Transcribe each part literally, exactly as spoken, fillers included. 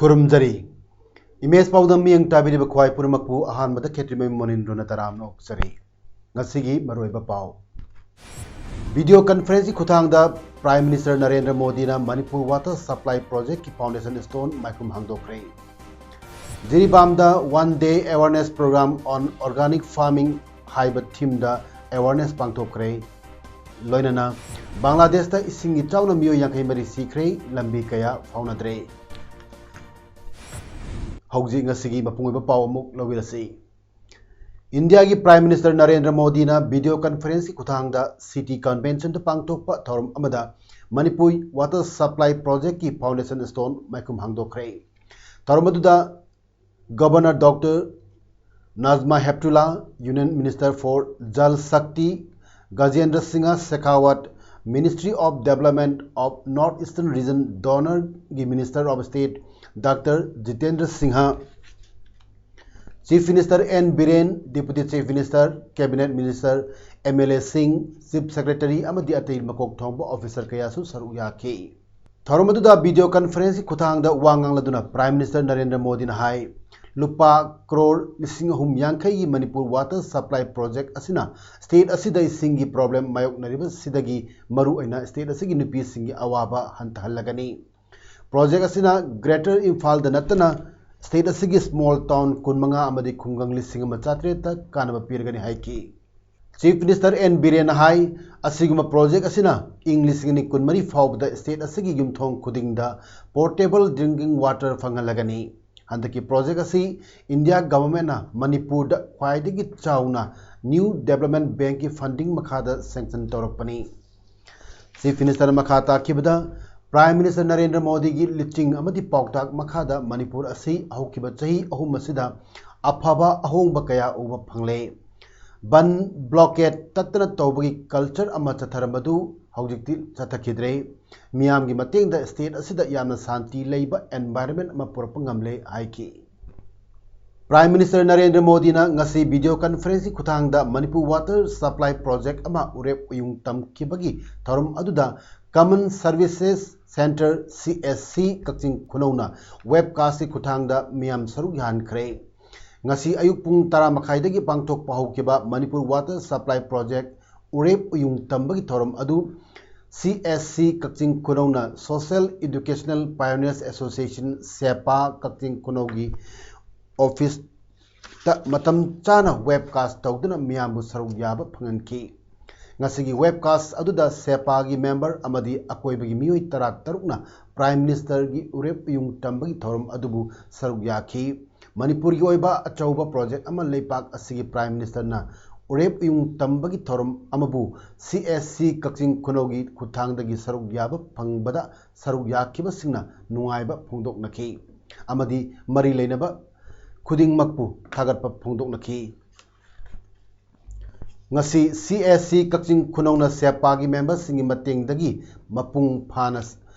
ꯈꯨꯔꯨꯝꯖꯔꯤ꯫ Image ꯄꯥꯎꯗꯝ ꯃꯤꯠꯌꯦꯡ ꯇꯥꯕꯤꯔꯤꯕ ꯈ꯭ꯋꯥꯏ ꯄꯨꯝꯅꯃꯛꯄꯨ ꯑꯍꯥꯟꯕꯗ ꯈꯦꯇ꯭ꯔꯤꯃꯌꯨꯝ ꯃꯣꯅꯤꯟꯗ꯭ꯔꯣꯅ ꯇꯔꯥꯝꯅ ꯑꯣꯛꯆꯔꯤ꯫ ꯉꯁꯤꯒꯤ ꯃꯔꯨꯑꯣꯏꯕ ꯄꯥꯎ꯫ Video conference ꯀꯤ ꯈꯨꯠꯊꯥꯡꯗ Prime Minister ꯅꯔꯦꯟꯗ꯭ꯔ ꯃꯣꯗꯤꯅ ꯃꯅꯤꯄꯨꯔ Water Supply Project ꯀꯤ foundation stone ꯃꯥꯏꯈꯨꯝ ꯍꯥꯡꯗꯣꯛꯈ꯭ꯔꯦ꯫ ꯖꯤꯔꯤꯕꯥꯝꯗ One Day Awareness Program on Organic Farming ꯍꯥꯏꯕ theme ꯗ awareness ꯄꯥꯡꯊꯣꯛꯈ꯭ꯔꯦ꯫ ꯂꯣꯏꯅꯅ ꯕꯪꯒ꯭ꯂꯥꯗꯦꯁꯇ ꯏꯁꯤꯡ ꯏꯆꯥꯎꯅ ꯃꯤꯑꯣꯏ ꯌꯥꯡꯈꯩ ꯃꯔꯤ ꯁꯤꯈ꯭ꯔꯦ, ꯂꯝꯕꯤ ꯀꯌꯥ ꯐꯥꯎꯅꯗ꯭ꯔꯦ꯫ ꯍꯧꯖꯤꯛ ꯉꯁꯤꯒꯤ ꯃꯄꯨꯡ ꯑꯣꯏꯕ ꯄꯥꯎ ꯑꯃꯨꯛ ꯂꯧꯕꯤꯔꯁꯤ꯫ ꯏꯟꯗꯤꯌꯥꯒꯤ Prime Minister ꯅꯔꯦꯟꯗ꯭ꯔ ꯃꯣꯗꯤꯅ video conference ꯀꯤ ꯈꯨꯠꯊꯥꯡꯗ City Convention ꯗ ꯄꯥꯡꯊꯣꯛꯄ ꯊꯧꯔꯝ ꯑꯃꯗ ꯃꯅꯤꯄꯨꯔ Water Supply Project ꯀꯤ foundation stone ꯃꯥꯏꯈꯨꯝ ꯍꯥꯡꯗꯣꯛꯈ꯭ꯔꯦ꯫ ꯊꯧꯔꯝ ꯑꯗꯨꯗ Governor Doctor Najma Heptulla, Union Minister for Jal Shakti, Gajendra Singha Shekhawat, Ministry of Development of North Eastern Region, DoNER ꯒꯤ Minister of State Doctor Jitendra Singha, Chief Minister N Biren, Deputy Chief Minister, Cabinet Minister, M L A ꯁꯤꯡ, Chief Secretary ꯑꯃꯗꯤ ꯑꯇꯩ ꯃꯀꯣꯛ ꯊꯣꯡꯕ officer ꯀꯌꯥꯁꯨ ꯁꯔꯨꯛ ꯌꯥꯈꯤ꯫ ꯊꯧꯔꯝ ꯑꯗꯨꯗ video conference ꯀꯤ ꯈꯨꯠꯊꯥꯡꯗ ꯋꯥ ꯉꯥꯡꯂꯗꯨꯅ Prime Minister ꯅꯔꯦꯟꯗ꯭ꯔ ꯃꯣꯗꯤꯅ ꯍꯥꯏ, ꯂꯨꯄꯥ ꯀ꯭ꯔꯣꯔ ꯂꯤꯁꯤꯡ ꯑꯍꯨꯝ ꯌꯥꯡꯈꯩꯒꯤ ꯃꯅꯤꯄꯨꯔ Water Supply Project ꯑꯁꯤꯅ state ꯑꯁꯤꯗ ꯏꯁꯤꯡꯒꯤ problem ꯃꯥꯌꯣꯛꯅꯔꯤꯕꯁꯤꯗꯒꯤ ꯃꯔꯨꯑꯣꯏꯅ state ꯑꯁꯤꯒꯤ ꯅꯨꯄꯤꯁꯤꯡꯒꯤ ꯑꯋꯥꯕ ꯍꯟꯊꯍꯜꯂꯒꯅꯤ꯫ Project ꯑꯁꯤꯅ Greater ꯏꯝꯐꯥꯜꯗ ꯅꯠꯇꯅ state ꯑꯁꯤꯒꯤ small town ꯀꯨꯟꯃꯉꯥ ꯑꯃꯗꯤ ꯈꯨꯡꯒꯪ ꯂꯤꯁꯤꯡ ꯑꯃ ꯆꯥꯇ꯭ꯔꯦꯠꯇ ꯀꯥꯟꯅꯕ ꯄꯤꯔꯒꯅꯤ ꯍꯥꯏꯈꯤ꯫ Chief Minister N ꯕꯤꯔꯦꯟꯅ ꯍꯥꯏ, ꯑꯁꯤꯒꯨꯝꯕ project ꯑꯁꯤꯅ ꯏꯪ ꯂꯤꯁꯤꯡ ꯑꯅꯤ ꯀꯨꯟꯃꯔꯤ ꯐꯥꯎꯕꯗ state ꯑꯁꯤꯒꯤ ꯌꯨꯝꯊꯣꯡ ꯈꯨꯗꯤꯡꯗ portable drinking water ꯐꯪꯍꯜꯂꯒꯅꯤ꯫ ꯍꯟꯗꯛꯀꯤ project ꯑꯁꯤ India government ꯅ ꯃꯅꯤꯄꯨꯔꯗ ꯈ꯭ꯋꯥꯏꯗꯒꯤ ꯆꯥꯎꯅ New Development Bank ꯀꯤ funding ꯃꯈꯥꯗ sanction ꯇꯧꯔꯛꯄꯅꯤ꯫ Chief Minister ꯅ ꯃꯈꯥ ꯇꯥꯈꯤꯕꯗ, Prime Minister ꯅꯔꯦꯟꯗ꯭ꯔ ꯃꯣꯗꯤꯒꯤ ꯂꯨꯆꯤꯡ ꯑꯃꯗꯤ ꯄꯥꯎꯇꯥꯛ ꯃꯈꯥꯗ ꯃꯅꯤꯄꯨꯔ ꯑꯁꯤ ꯍꯧꯈꯤꯕ ꯆꯍꯤ ꯑꯍꯨꯝ ꯑꯁꯤꯗ ꯑꯐꯕ ꯑꯍꯣꯡꯕ ꯀꯌꯥ ꯎꯕ ꯐꯪꯂꯦ꯫ ꯕꯟ, ꯕ꯭ꯂꯣꯀꯦꯠ ꯇꯠꯇꯅ ꯇꯧꯕꯒꯤ ꯀꯜꯆꯔ ꯑꯃ ꯆꯠꯊꯔꯝꯕꯗꯨ ꯍꯧꯖꯤꯛꯇꯤ ꯆꯠꯊꯈꯤꯗ꯭ꯔꯦ꯫ ꯃꯤꯌꯥꯝꯒꯤ ꯃꯇꯦꯡꯗ ꯁ꯭ꯇꯦꯠ ꯑꯁꯤꯗ ꯌꯥꯝꯅ ꯁꯥꯟꯇꯤ ꯂꯩꯕ ꯑꯦꯟꯚꯥꯏꯔꯟꯃꯦꯟ ꯑꯃ ꯄꯨꯔꯛꯄ ꯉꯝꯂꯦ ꯍꯥꯏꯈꯤ꯫ Prime Minister ꯅꯔꯦꯟꯗ꯭ꯔ ꯃꯣꯗꯤꯅ ꯉꯁꯤ ꯚꯤꯗꯤꯑꯣ ꯀꯟꯐꯔꯦꯟꯁꯀꯤ ꯈꯨꯠꯊꯥꯡꯗ ꯃꯅꯤꯄꯨꯔ ꯋꯥꯇꯔ ꯁꯄ꯭ꯂꯥꯏ ꯄ꯭ꯔꯣꯖꯦꯛ ꯑꯃ ꯎꯔꯦꯞ ꯎꯌꯨꯡ ꯇꯝꯈꯤꯕꯒꯤ ꯊꯧꯔꯝ ꯑꯗꯨꯗ Common Services Centre, C S C, ꯀꯛꯆꯤꯡ ꯈꯨꯅꯧꯅ ꯋꯦꯕꯀꯥꯁꯀꯤ ꯈꯨꯠꯊꯥꯡꯗ ꯃꯤꯌꯥꯝ ꯁꯔꯨꯛ ꯌꯥꯍꯟꯈ꯭ꯔꯦ꯫ ꯉꯁꯤ ꯑꯌꯨꯛ ꯄꯨꯡ ꯇꯔꯥ ꯃꯈꯥꯏꯗꯒꯤ ꯄꯥꯡꯊꯣꯛꯄ ꯍꯧꯈꯤꯕ ꯃꯅꯤꯄꯨꯔ ꯋꯥꯇꯔ ꯁꯄ꯭ꯂꯥꯏ ꯄ꯭ꯔꯣꯖꯦꯛ ꯎꯔꯦꯞ ꯎꯌꯨꯡ ꯇꯝꯕꯒꯤ ꯊꯧꯔꯝ ꯑꯗꯨ C S C ꯀꯛꯆꯤꯡ ꯈꯨꯅꯧꯅ Social Educational Pioneers Association, ꯁꯦꯄꯥ, ꯀꯛꯆꯤꯡ ꯈꯨꯅꯧꯒꯤ ꯑꯣꯐꯤꯁꯇ ꯃꯇꯝ ꯆꯥꯅ ꯋꯦꯕꯀꯥꯁ ꯇꯧꯗꯨꯅ ꯃꯤꯌꯥꯝꯕꯨ ꯁꯔꯨꯛ ꯌꯥꯕ ꯐꯪꯍꯟꯈꯤ꯫ ꯉꯁꯤꯒꯤ ꯋꯦꯕꯀꯥꯁ ꯑꯗꯨꯗ ꯁꯦꯄꯥꯒꯤ ꯃꯦꯝꯕꯔ ꯑꯃꯗꯤ ꯑꯀꯣꯏꯕꯒꯤ ꯃꯤꯑꯣꯏ ꯇꯔꯥ ꯇꯔꯨꯛꯅ Prime Ministerꯒꯤ ꯎꯔꯦꯞ ꯎꯌꯨꯡ ꯇꯝꯕꯒꯤ ꯊꯧꯔꯝ ꯑꯗꯨꯕꯨ ꯁꯔꯨꯛ ꯌꯥꯈꯤ꯫ ꯃꯅꯤꯄꯨꯔꯒꯤ ꯑꯣꯏꯕ ꯑꯆꯧꯕ ꯄ꯭ꯔꯣꯖꯦꯛ ꯑꯃ ꯂꯩꯄꯥꯛ ꯑꯁꯤꯒꯤ Prime Ministerꯅ ꯎꯔꯦꯞ ꯎꯌꯨꯡ ꯇꯝꯕꯒꯤ ꯊꯧꯔꯝ ꯑꯃꯕꯨ C S C ꯀꯛꯆꯤꯡ ꯈꯨꯅꯧꯒꯤ ꯈꯨꯠꯊꯥꯡꯗꯒꯤ ꯁꯔꯨꯛ ꯌꯥꯕ ꯐꯪꯕꯗ ꯁꯔꯨꯛ ꯌꯥꯈꯤꯕꯁꯤꯡꯅ ꯅꯨꯡꯉꯥꯏꯕ ꯐꯣꯡꯗꯣꯛꯅꯈꯤ ꯑꯃꯗꯤ ꯃꯔꯤ ꯂꯩꯅꯕ ꯈꯨꯗꯤꯡꯃꯛꯄꯨ ꯊꯥꯒꯠꯄ ꯐꯣꯡꯗꯣꯛꯅꯈꯤ꯫ ꯉꯁꯤ C S C ꯀꯛꯆꯤꯡ ꯈꯨꯅꯧꯅ ꯁꯦꯄꯥꯒꯤ ꯃꯦꯝꯕꯔꯁꯤꯡꯒꯤ ꯃꯇꯦꯡꯗꯒꯤ ꯃꯄꯨꯡ ꯐꯥꯅ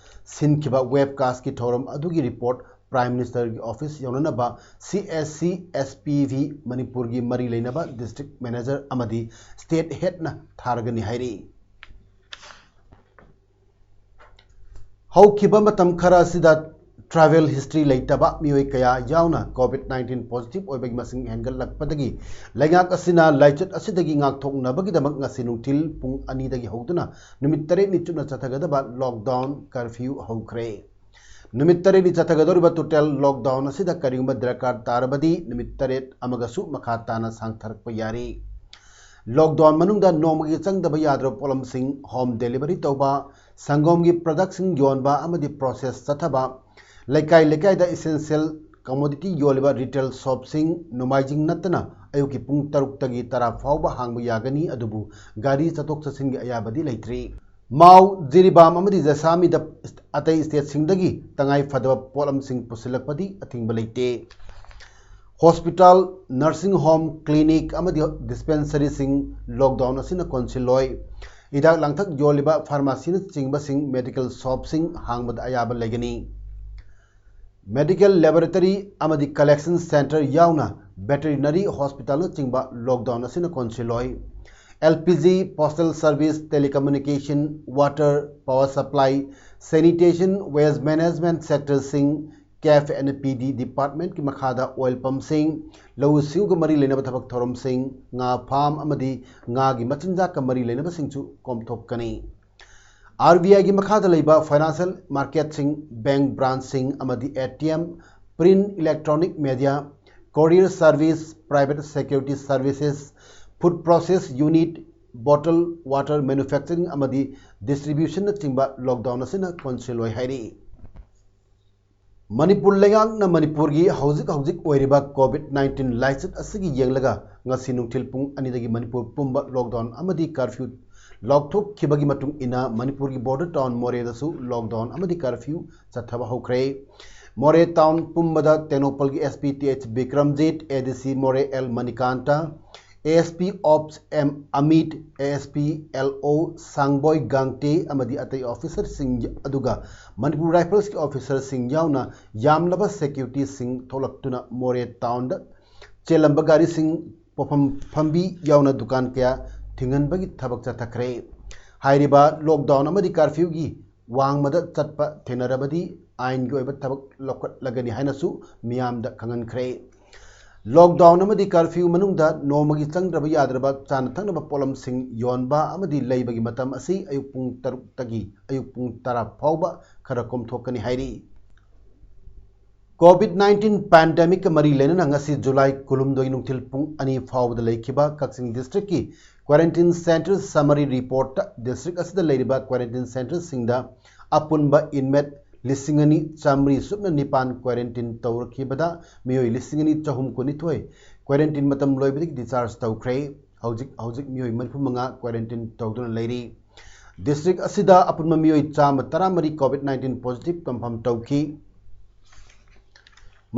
ꯁꯤꯟꯈꯤꯕ ꯋꯦꯕꯀꯥꯁꯀꯤ ꯊꯧꯔꯝ ꯑꯗꯨꯒꯤ ꯔꯤꯄꯣꯔꯠ Prime Ministerꯒꯤ ꯑꯣꯐꯤꯁ ꯌꯧꯅꯅꯕ C S C, S P V, ꯃꯅꯤꯄꯨꯔꯒꯤ ꯃꯔꯤ ꯂꯩꯅꯕ ꯗꯤꯁꯇ꯭ꯔꯤꯛ ꯃꯦꯅꯦꯖꯔ ꯑꯃꯗꯤ ꯁ꯭ꯇꯦꯠ ꯍꯦꯗꯅ ꯊꯥꯔꯒꯅꯤ ꯍꯥꯏꯔꯤ꯫ ꯍꯧꯈꯤꯕ ꯃꯇꯝ ꯈꯔ ꯑꯁꯤꯗ travel history ꯂꯩꯇꯕ ꯃꯤꯑꯣꯏ ꯀꯌꯥ ꯌꯥꯎꯅ COVID nineteen positive ꯑꯣꯏꯕꯒꯤ ꯃꯁꯤꯡ ꯍꯦꯟꯒꯠꯂꯛꯄꯗꯒꯤ ꯂꯩꯉꯥꯛ ꯑꯁꯤꯅ ꯂꯥꯏꯆꯠ ꯑꯁꯤꯗꯒꯤ ꯉꯥꯛꯊꯣꯛꯅꯕꯒꯤꯗꯃꯛ ꯉꯁꯤ ꯅꯨꯡꯊꯤꯜ ꯄꯨꯡ ꯑꯅꯤꯗꯒꯤ ꯍꯧꯗꯨꯅ ꯅꯨꯃꯤꯠ ꯇꯔꯦꯠꯅꯤ ꯆꯨꯞꯅ ꯆꯠꯊꯒꯗꯕ lockdown curfew ꯍꯧꯈ꯭ꯔꯦ꯫ ꯅꯨꯃꯤꯠ ꯇꯔꯦꯠꯅꯤ ꯆꯠꯊꯒꯗꯧꯔꯤꯕ total lockdown ꯑꯁꯤꯗ ꯀꯔꯤꯒꯨꯝꯕ ꯗꯔꯀꯥꯔ ꯇꯥꯔꯕꯗꯤ ꯅꯨꯃꯤꯠ ꯇꯔꯦꯠ ꯑꯃꯒꯁꯨ ꯃꯈꯥ ꯇꯥꯅ ꯁꯥꯡꯊꯔꯛꯄ ꯌꯥꯔꯤ꯫ Lockdown ꯃꯅꯨꯡꯗ ꯅꯣꯡꯃꯒꯤ ꯆꯪꯗꯕ ꯌꯥꯗ꯭ꯔꯕ ꯄꯣꯠꯂꯝꯁꯤꯡ home delivery ꯇꯧꯕ, ꯁꯪꯒꯣꯝꯒꯤ productꯁꯤꯡ ꯌꯣꯟꯕ ꯑꯃꯗꯤ process ꯆꯠꯊꯕ, ꯂꯩꯀꯥꯏ ꯂꯩꯀꯥꯏꯗ essential commodity ꯌꯣꯜꯂꯤꯕ retail shopꯁꯤꯡ ꯅꯣꯡꯃꯥꯏꯖꯤꯡ ꯅꯠꯇꯅ ꯑꯌꯨꯛꯀꯤ ꯄꯨꯡ ꯇꯔꯨꯛꯇꯒꯤ ꯇꯔꯥ ꯐꯥꯎꯕ ꯍꯥꯡꯕ ꯌꯥꯒꯅꯤ, ꯑꯗꯨꯕꯨ ꯒꯥꯔꯤ ꯆꯠꯊꯣꯛ ꯆꯠꯁꯤꯟꯒꯤ ꯑꯌꯥꯕꯗꯤ ꯂꯩꯇ꯭ꯔꯤ꯫ ꯃꯥꯎ, ꯖꯤꯔꯤꯕꯥꯝ ꯑꯃꯗꯤ ꯖꯁꯥꯃꯤꯗ ꯑꯇꯩ ꯁ꯭ꯇꯦꯠꯁꯤꯡꯗꯒꯤ ꯇꯉꯥꯏ ꯐꯗꯕ ꯄꯣꯠꯂꯝꯁꯤꯡ ꯄꯨꯁꯤꯜꯂꯛꯄꯗꯤ ꯑꯊꯤꯡꯕ ꯂꯩꯇꯦ꯫ ꯍꯣꯁꯄꯤꯇꯥꯜ, ꯅꯔꯁꯤꯡ ꯍꯣꯝ, ꯀ꯭ꯂꯤꯅꯤꯛ ꯑꯃꯗꯤ ꯗꯤꯁꯄꯦꯟꯁꯔꯤꯁꯤꯡ ꯂꯣꯛꯗꯥꯎꯟ ꯑꯁꯤꯅ ꯀꯣꯟꯁꯤꯜꯂꯣꯏ꯫ ꯍꯤꯗꯥꯛ ꯂꯥꯡꯊꯛ ꯌꯣꯜꯂꯤꯕ ꯐꯥꯔꯃꯥꯁꯤꯅꯆꯤꯡꯕꯁꯤꯡ, ꯃꯦꯗꯤꯀꯦꯜ ꯁꯣꯞꯁꯤꯡ ꯍꯥꯡꯕꯗ ꯑꯌꯥꯕ ꯂꯩꯒꯅꯤ꯫ ꯃꯦꯗꯤꯀꯦꯜ ꯂꯦꯕꯣꯔꯦꯇꯔꯤ ꯑꯃꯗꯤ ꯀꯂꯦꯛꯁꯟ ꯁꯦꯟꯇꯔ ꯌꯥꯎꯅ ꯚꯦꯇꯦꯔꯤꯅꯔꯤ ꯍꯣꯁꯄꯤꯇꯥꯜꯅꯆꯤꯡꯕ ꯂꯣꯛꯗꯥꯎꯟ ꯑꯁꯤꯅ ꯀꯣꯟꯁꯤꯜꯂꯣꯏ꯫ L P G, postal service, telecommunication, water, power supply, sanitation, waste management ꯁꯦꯛꯇꯔꯁꯤꯡ, ꯀꯦꯐ ꯑꯦꯟ ꯄꯤ ꯗꯤ ꯗꯤꯄꯥꯔꯠꯃꯦꯟꯠꯀꯤ ꯃꯈꯥꯗ ꯑꯣꯏꯜ ꯄꯝꯁꯤꯡ, ꯂꯧꯎ ꯁꯤꯡꯎꯒ ꯃꯔꯤ ꯂꯩꯅꯕ ꯊꯕꯛ ꯊꯧꯔꯝꯁꯤꯡ, ꯉꯥ ꯐꯥꯝ ꯑꯃꯗꯤ ꯉꯥꯒꯤ ꯃꯆꯤꯟꯖꯥꯛꯀ ꯃꯔꯤ ꯂꯩꯅꯕꯁꯤꯡꯁꯨ ꯀꯣꯝꯊꯣꯛꯀꯅꯤ꯫ ꯑꯥꯔ ꯕꯤ ꯑꯥꯏꯒꯤ ꯃꯈꯥꯗ ꯂꯩꯕ ꯐꯥꯏꯅꯥꯟꯁꯤꯌꯦꯜ ꯃꯥꯔꯀꯦꯠꯁꯤꯡ, ꯕꯦꯡꯛ ꯕ꯭ꯔꯥꯟꯆꯁꯤꯡ ꯑꯃꯗꯤ A T M, print electronic media, courier service, private security services, food process unit, bottle water manufacturing ꯑꯃꯗꯤ ꯗꯤꯁꯇ꯭ꯔꯤꯕ꯭ꯌꯨꯁꯟꯅꯆꯤꯡꯕ ꯂꯣꯛꯗꯥꯎꯟ ꯑꯁꯤꯅ ꯀꯣꯟꯁꯤꯜꯂꯣꯏ ꯍꯥꯏꯔꯤ꯫ ꯃꯅꯤꯄꯨꯔ ꯂꯩꯉꯥꯛꯅ ꯃꯅꯤꯄꯨꯔꯒꯤ ꯍꯧꯖꯤꯛ ꯍꯧꯖꯤꯛ ꯑꯣꯏꯔꯤꯕ ꯀꯣꯚꯤꯗ ꯅꯥꯏꯟꯇꯤꯟ ꯂꯥꯏꯆꯠ ꯑꯁꯤꯒꯤ ꯌꯦꯡꯂꯒ ꯉꯁꯤ ꯅꯨꯡꯊꯤꯜ ꯄꯨꯡ ꯑꯅꯤꯗꯒꯤ ꯃꯅꯤꯄꯨꯔ ꯄꯨꯝꯕ ꯂꯣꯛꯗꯥꯎꯟ ꯑꯃꯗꯤ ꯀꯔꯐ꯭ꯌꯨ ꯂꯥꯎꯊꯣꯛꯈꯤꯕꯒꯤ ꯃꯇꯨꯡ ꯏꯟꯅ ꯃꯅꯤꯄꯨꯔꯒꯤ ꯕꯣꯔꯗꯔ ꯇꯥꯎꯟ ꯃꯣꯔꯦꯗꯁꯨ ꯂꯣꯛꯗꯥꯎꯟ ꯑꯃꯗꯤ ꯀꯔꯐ꯭ꯌꯨ ꯆꯠꯊꯕ ꯍꯧꯈ꯭ꯔꯦ꯫ ꯃꯣꯔꯦ ꯇꯥꯎꯟ ꯄꯨꯝꯕꯗ ꯇꯦꯡꯅꯧꯄꯜꯒꯤ S P T H Bikramjit, A D C Moreh L Manikant, A S P ops M Amit, A S P L O Sangboi ꯒꯥꯡꯇꯦ ꯑꯃꯗꯤ ꯑꯇꯩ ꯑꯣꯐꯤꯁꯔꯁꯤꯡ, ꯑꯗꯨꯒ ꯃꯅꯤꯄꯨꯔ ꯔꯥꯏꯐꯜꯁꯀꯤ ꯑꯣꯐꯤꯁꯔꯁꯤꯡ ꯌꯥꯎꯅ ꯌꯥꯝꯂꯕ ꯁꯦꯀ꯭ꯌꯨꯔꯤꯇꯤꯁꯤꯡ ꯊꯣꯛꯂꯛꯇꯨꯅ ꯃꯣꯔꯦ ꯇꯥꯎꯟꯗ ꯆꯦꯜꯂꯝꯕ ꯒꯥꯔꯤꯁꯤꯡ ꯄꯣꯠꯐꯝ ꯐꯝꯕꯤ ꯌꯥꯎꯅ ꯗꯨꯀꯥꯟ ꯀꯌꯥ ꯊꯤꯡꯍꯟꯕꯒꯤ ꯊꯕꯛ ꯆꯠꯊꯈ꯭ꯔꯦ꯫ ꯍꯥꯏꯔꯤꯕ ꯂꯣꯛꯗꯥꯎꯟ ꯑꯃꯗꯤ ꯀꯔꯐ꯭ꯌꯨꯒꯤ ꯋꯥꯡꯃꯗ ꯆꯠꯄ ꯊꯦꯡꯅꯔꯕꯗꯤ ꯑꯥꯏꯟꯒꯤ ꯑꯣꯏꯕ ꯊꯕꯛ ꯂꯧꯈꯠꯂꯒꯅꯤ ꯍꯥꯏꯅꯁꯨ ꯃꯤꯌꯥꯝꯗ ꯈꯪꯍꯟꯈ꯭ꯔꯦ꯫ ꯂꯣꯛꯗꯥꯎꯟ ꯑꯃꯗꯤ ꯀꯔꯐ꯭ꯌꯨ ꯃꯅꯨꯡꯗ ꯅꯣꯡꯃꯒꯤ ꯆꯪꯗ꯭ꯔꯕ ꯌꯥꯗ꯭ꯔꯕ ꯆꯥꯅ ꯊꯛꯅꯕ ꯄꯣꯠꯂꯝꯁꯤꯡ ꯌꯣꯟꯕ ꯑꯃꯗꯤ ꯂꯩꯕꯒꯤ ꯃꯇꯝ ꯑꯁꯤ ꯑꯌꯨꯛ ꯄꯨꯡ ꯇꯔꯨꯛꯇꯒꯤ ꯑꯌꯨꯛ ꯄꯨꯡ ꯇꯔꯥ ꯐꯥꯎꯕ ꯈꯔ ꯀꯣꯝꯊꯣꯛꯀꯅꯤ ꯍꯥꯏꯔꯤ꯫ ꯀꯣꯚꯤꯗ ꯅꯥꯏꯟꯇꯤꯟ ꯄꯦꯟꯗꯦꯃꯤꯛꯀ ꯃꯔꯤ ꯂꯩꯅꯅ ꯉꯁꯤ ꯖꯨꯂꯥꯏ ꯀꯨꯟꯍꯨꯝꯗꯣꯏ ꯅꯨꯡꯊꯤꯜ ꯄꯨꯡ ꯑꯅꯤ ꯐꯥꯎꯕꯗ ꯂꯩꯈꯤꯕ ꯀꯛꯆꯤꯡ ꯗꯤꯁꯇ꯭ꯔꯤꯛꯀꯤ ꯀ꯭ꯋꯥꯔꯦꯟꯇꯤꯟ ꯁꯦꯟꯇꯔ ꯁꯃꯔꯤ ꯔꯤꯄꯣꯔꯠꯇ ꯗꯤꯁꯇ꯭ꯔꯤꯛ ꯑꯁꯤꯗ ꯂꯩꯔꯤꯕ ꯀ꯭ꯋꯥꯔꯦꯟꯇꯤꯟ ꯁꯦꯟꯇꯔꯁꯤꯡꯗ ꯑꯄꯨꯟꯕ ꯏꯟꯃꯦꯠ ꯂꯤꯁꯤꯡ ꯑꯅꯤ ꯆꯥꯃꯔꯤ ꯁꯨꯞꯅ ꯅꯤꯄꯥꯟ ꯀ꯭ꯋꯥꯔꯦꯟꯇꯤꯟ ꯇꯧꯔꯛꯈꯤꯕꯗ ꯃꯤꯑꯣꯏ ꯂꯤꯁꯤꯡ ꯑꯅꯤ ꯆꯍꯨꯝ ꯀꯨꯟꯅꯤꯊꯣꯏ ꯀ꯭ꯋꯥꯔꯦꯟꯇꯤꯟ ꯃꯇꯝ ꯂꯣꯏꯕꯗꯒꯤ ꯗꯤꯁꯆꯥꯔꯖ ꯇꯧꯈ꯭ꯔꯦ꯫ ꯍꯧꯖꯤꯛ ꯍꯧꯖꯤꯛ ꯃꯤꯑꯣꯏ ꯃꯔꯤꯐꯨ ꯃꯉꯥ ꯀ꯭ꯋꯥꯔꯦꯟꯇꯤꯟ ꯇꯧꯗꯨꯅ ꯂꯩꯔꯤ꯫ ꯗꯤꯁꯇ꯭ꯔꯤꯛ ꯑꯁꯤꯗ ꯑꯄꯨꯟꯕ ꯃꯤꯑꯣꯏ ꯆꯥꯝꯃ ꯇꯔꯥꯃꯔꯤ COVID nineteen positive confirm ꯇꯧꯈꯤ꯫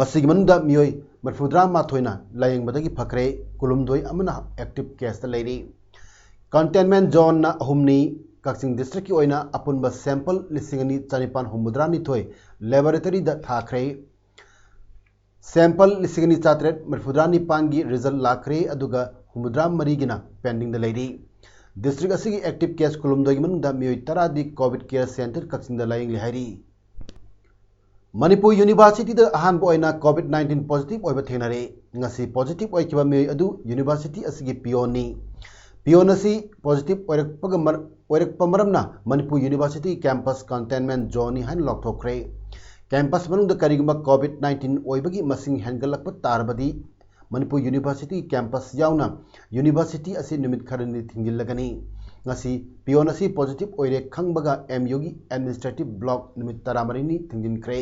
ꯃꯁꯤꯒꯤ ꯃꯅꯨꯡꯗ ꯃꯤꯑꯣꯏ ꯃꯔꯤꯐꯨꯇꯔꯥ ꯃꯥꯊꯣꯏꯅ ꯂꯥꯌꯦꯡꯕꯗꯒꯤ ꯐꯈ꯭ꯔꯦ, ꯀꯨꯟꯍꯨꯝꯗꯣꯏ ꯑꯃꯅ active caseꯇ ꯂꯩꯔꯤ꯫ Containment zoneꯅ ꯑꯍꯨꯝꯅꯤ꯫ ꯀꯛꯆꯤꯡ ꯗꯤꯁꯇ꯭ꯔꯤꯛꯀꯤ ꯑꯣꯏꯅ ꯑꯄꯨꯟꯕ sample ꯂꯤꯁꯤꯡ ꯑꯅꯤ ꯆꯅꯤꯄꯥꯟ ꯍꯨꯝꯐꯨꯇꯔꯥꯅꯤꯊꯣꯏ laboratoryꯗ ꯊꯥꯈ꯭ꯔꯦ꯫ Sample ꯂꯤꯁꯤꯡ ꯑꯅꯤ ꯆꯥꯇꯔꯦꯠ ꯃꯔꯤꯐꯨꯇꯔꯥ ꯅꯤꯄꯥꯟꯒꯤ result ꯂꯥꯛꯈ꯭ꯔꯦ, ꯑꯗꯨꯒ ꯍꯨꯝꯐꯨꯇꯔꯥ ꯃꯔꯤꯒꯤꯅ pendingꯗ ꯂꯩꯔꯤ꯫ ꯗꯤꯁꯇ꯭ꯔꯤꯛ ꯑꯁꯤꯒꯤ active case ꯀꯨꯟꯍꯨꯝꯗꯣꯏꯒꯤ ꯃꯅꯨꯡꯗ ꯃꯤꯑꯣꯏ ꯇꯔꯥꯗꯤ COVID care center ꯀꯛꯆꯤꯡꯗ ꯂꯥꯌꯦꯡꯂꯤ ꯍꯥꯏꯔꯤ꯫ ꯃꯅꯤꯄꯨꯔ ꯌꯨꯅꯤꯚꯔꯁꯤꯇꯤꯗ ꯑꯍꯥꯟꯕ ꯑꯣꯏꯅ COVID nineteen positive ꯑꯣꯏꯕ ꯊꯦꯡꯅꯔꯦ꯫ ꯉꯁꯤ positive ꯑꯣꯏꯈꯤꯕ ꯃꯤꯑꯣꯏ ꯑꯗꯨ ꯌꯨꯅꯤꯚꯔꯁꯤꯇꯤ ꯑꯁꯤꯒꯤ peonꯅꯤ꯫ Peon ꯑꯁꯤ positive ꯑꯣꯏꯔꯛꯄꯒ ꯃꯔ-, ꯑꯣꯏꯔꯛꯄ ꯃꯔꯝꯅ ꯃꯅꯤꯄꯨꯔ ꯌꯨꯅꯤꯚꯔꯁꯤꯇꯤ campus containment zoneꯅꯤ ꯍꯥꯏꯅ ꯂꯥꯎꯊꯣꯛꯈ꯭ꯔꯦ꯫ Campus ꯃꯅꯨꯡꯗ ꯀꯔꯤꯒꯨꯝꯕ COVID nineteen ꯑꯣꯏꯕꯒꯤ ꯃꯁꯤꯡ ꯍꯦꯟꯒꯠꯂꯛꯄ ꯇꯥꯔꯕꯗꯤ ꯃꯅꯤꯄꯨꯔ ꯌꯨꯅꯤꯚꯔꯁꯤꯇꯤ campus ꯌꯥꯎꯅ ꯌꯨꯅꯤꯚꯔꯁꯤꯇꯤ ꯑꯁꯤ ꯅꯨꯃꯤꯠ ꯈꯔꯅꯤ ꯊꯤꯡꯖꯤꯜꯂꯒꯅꯤ꯫ ꯉꯁꯤ peon ꯑꯁꯤ positive ꯑꯣꯏꯔꯦ ꯈꯪꯕꯒ MUꯒꯤ administrative block ꯅꯨꯃꯤꯠ ꯇꯔꯥꯃꯔꯤꯅꯤ ꯊꯤꯡꯖꯤꯟꯈ꯭ꯔꯦ꯫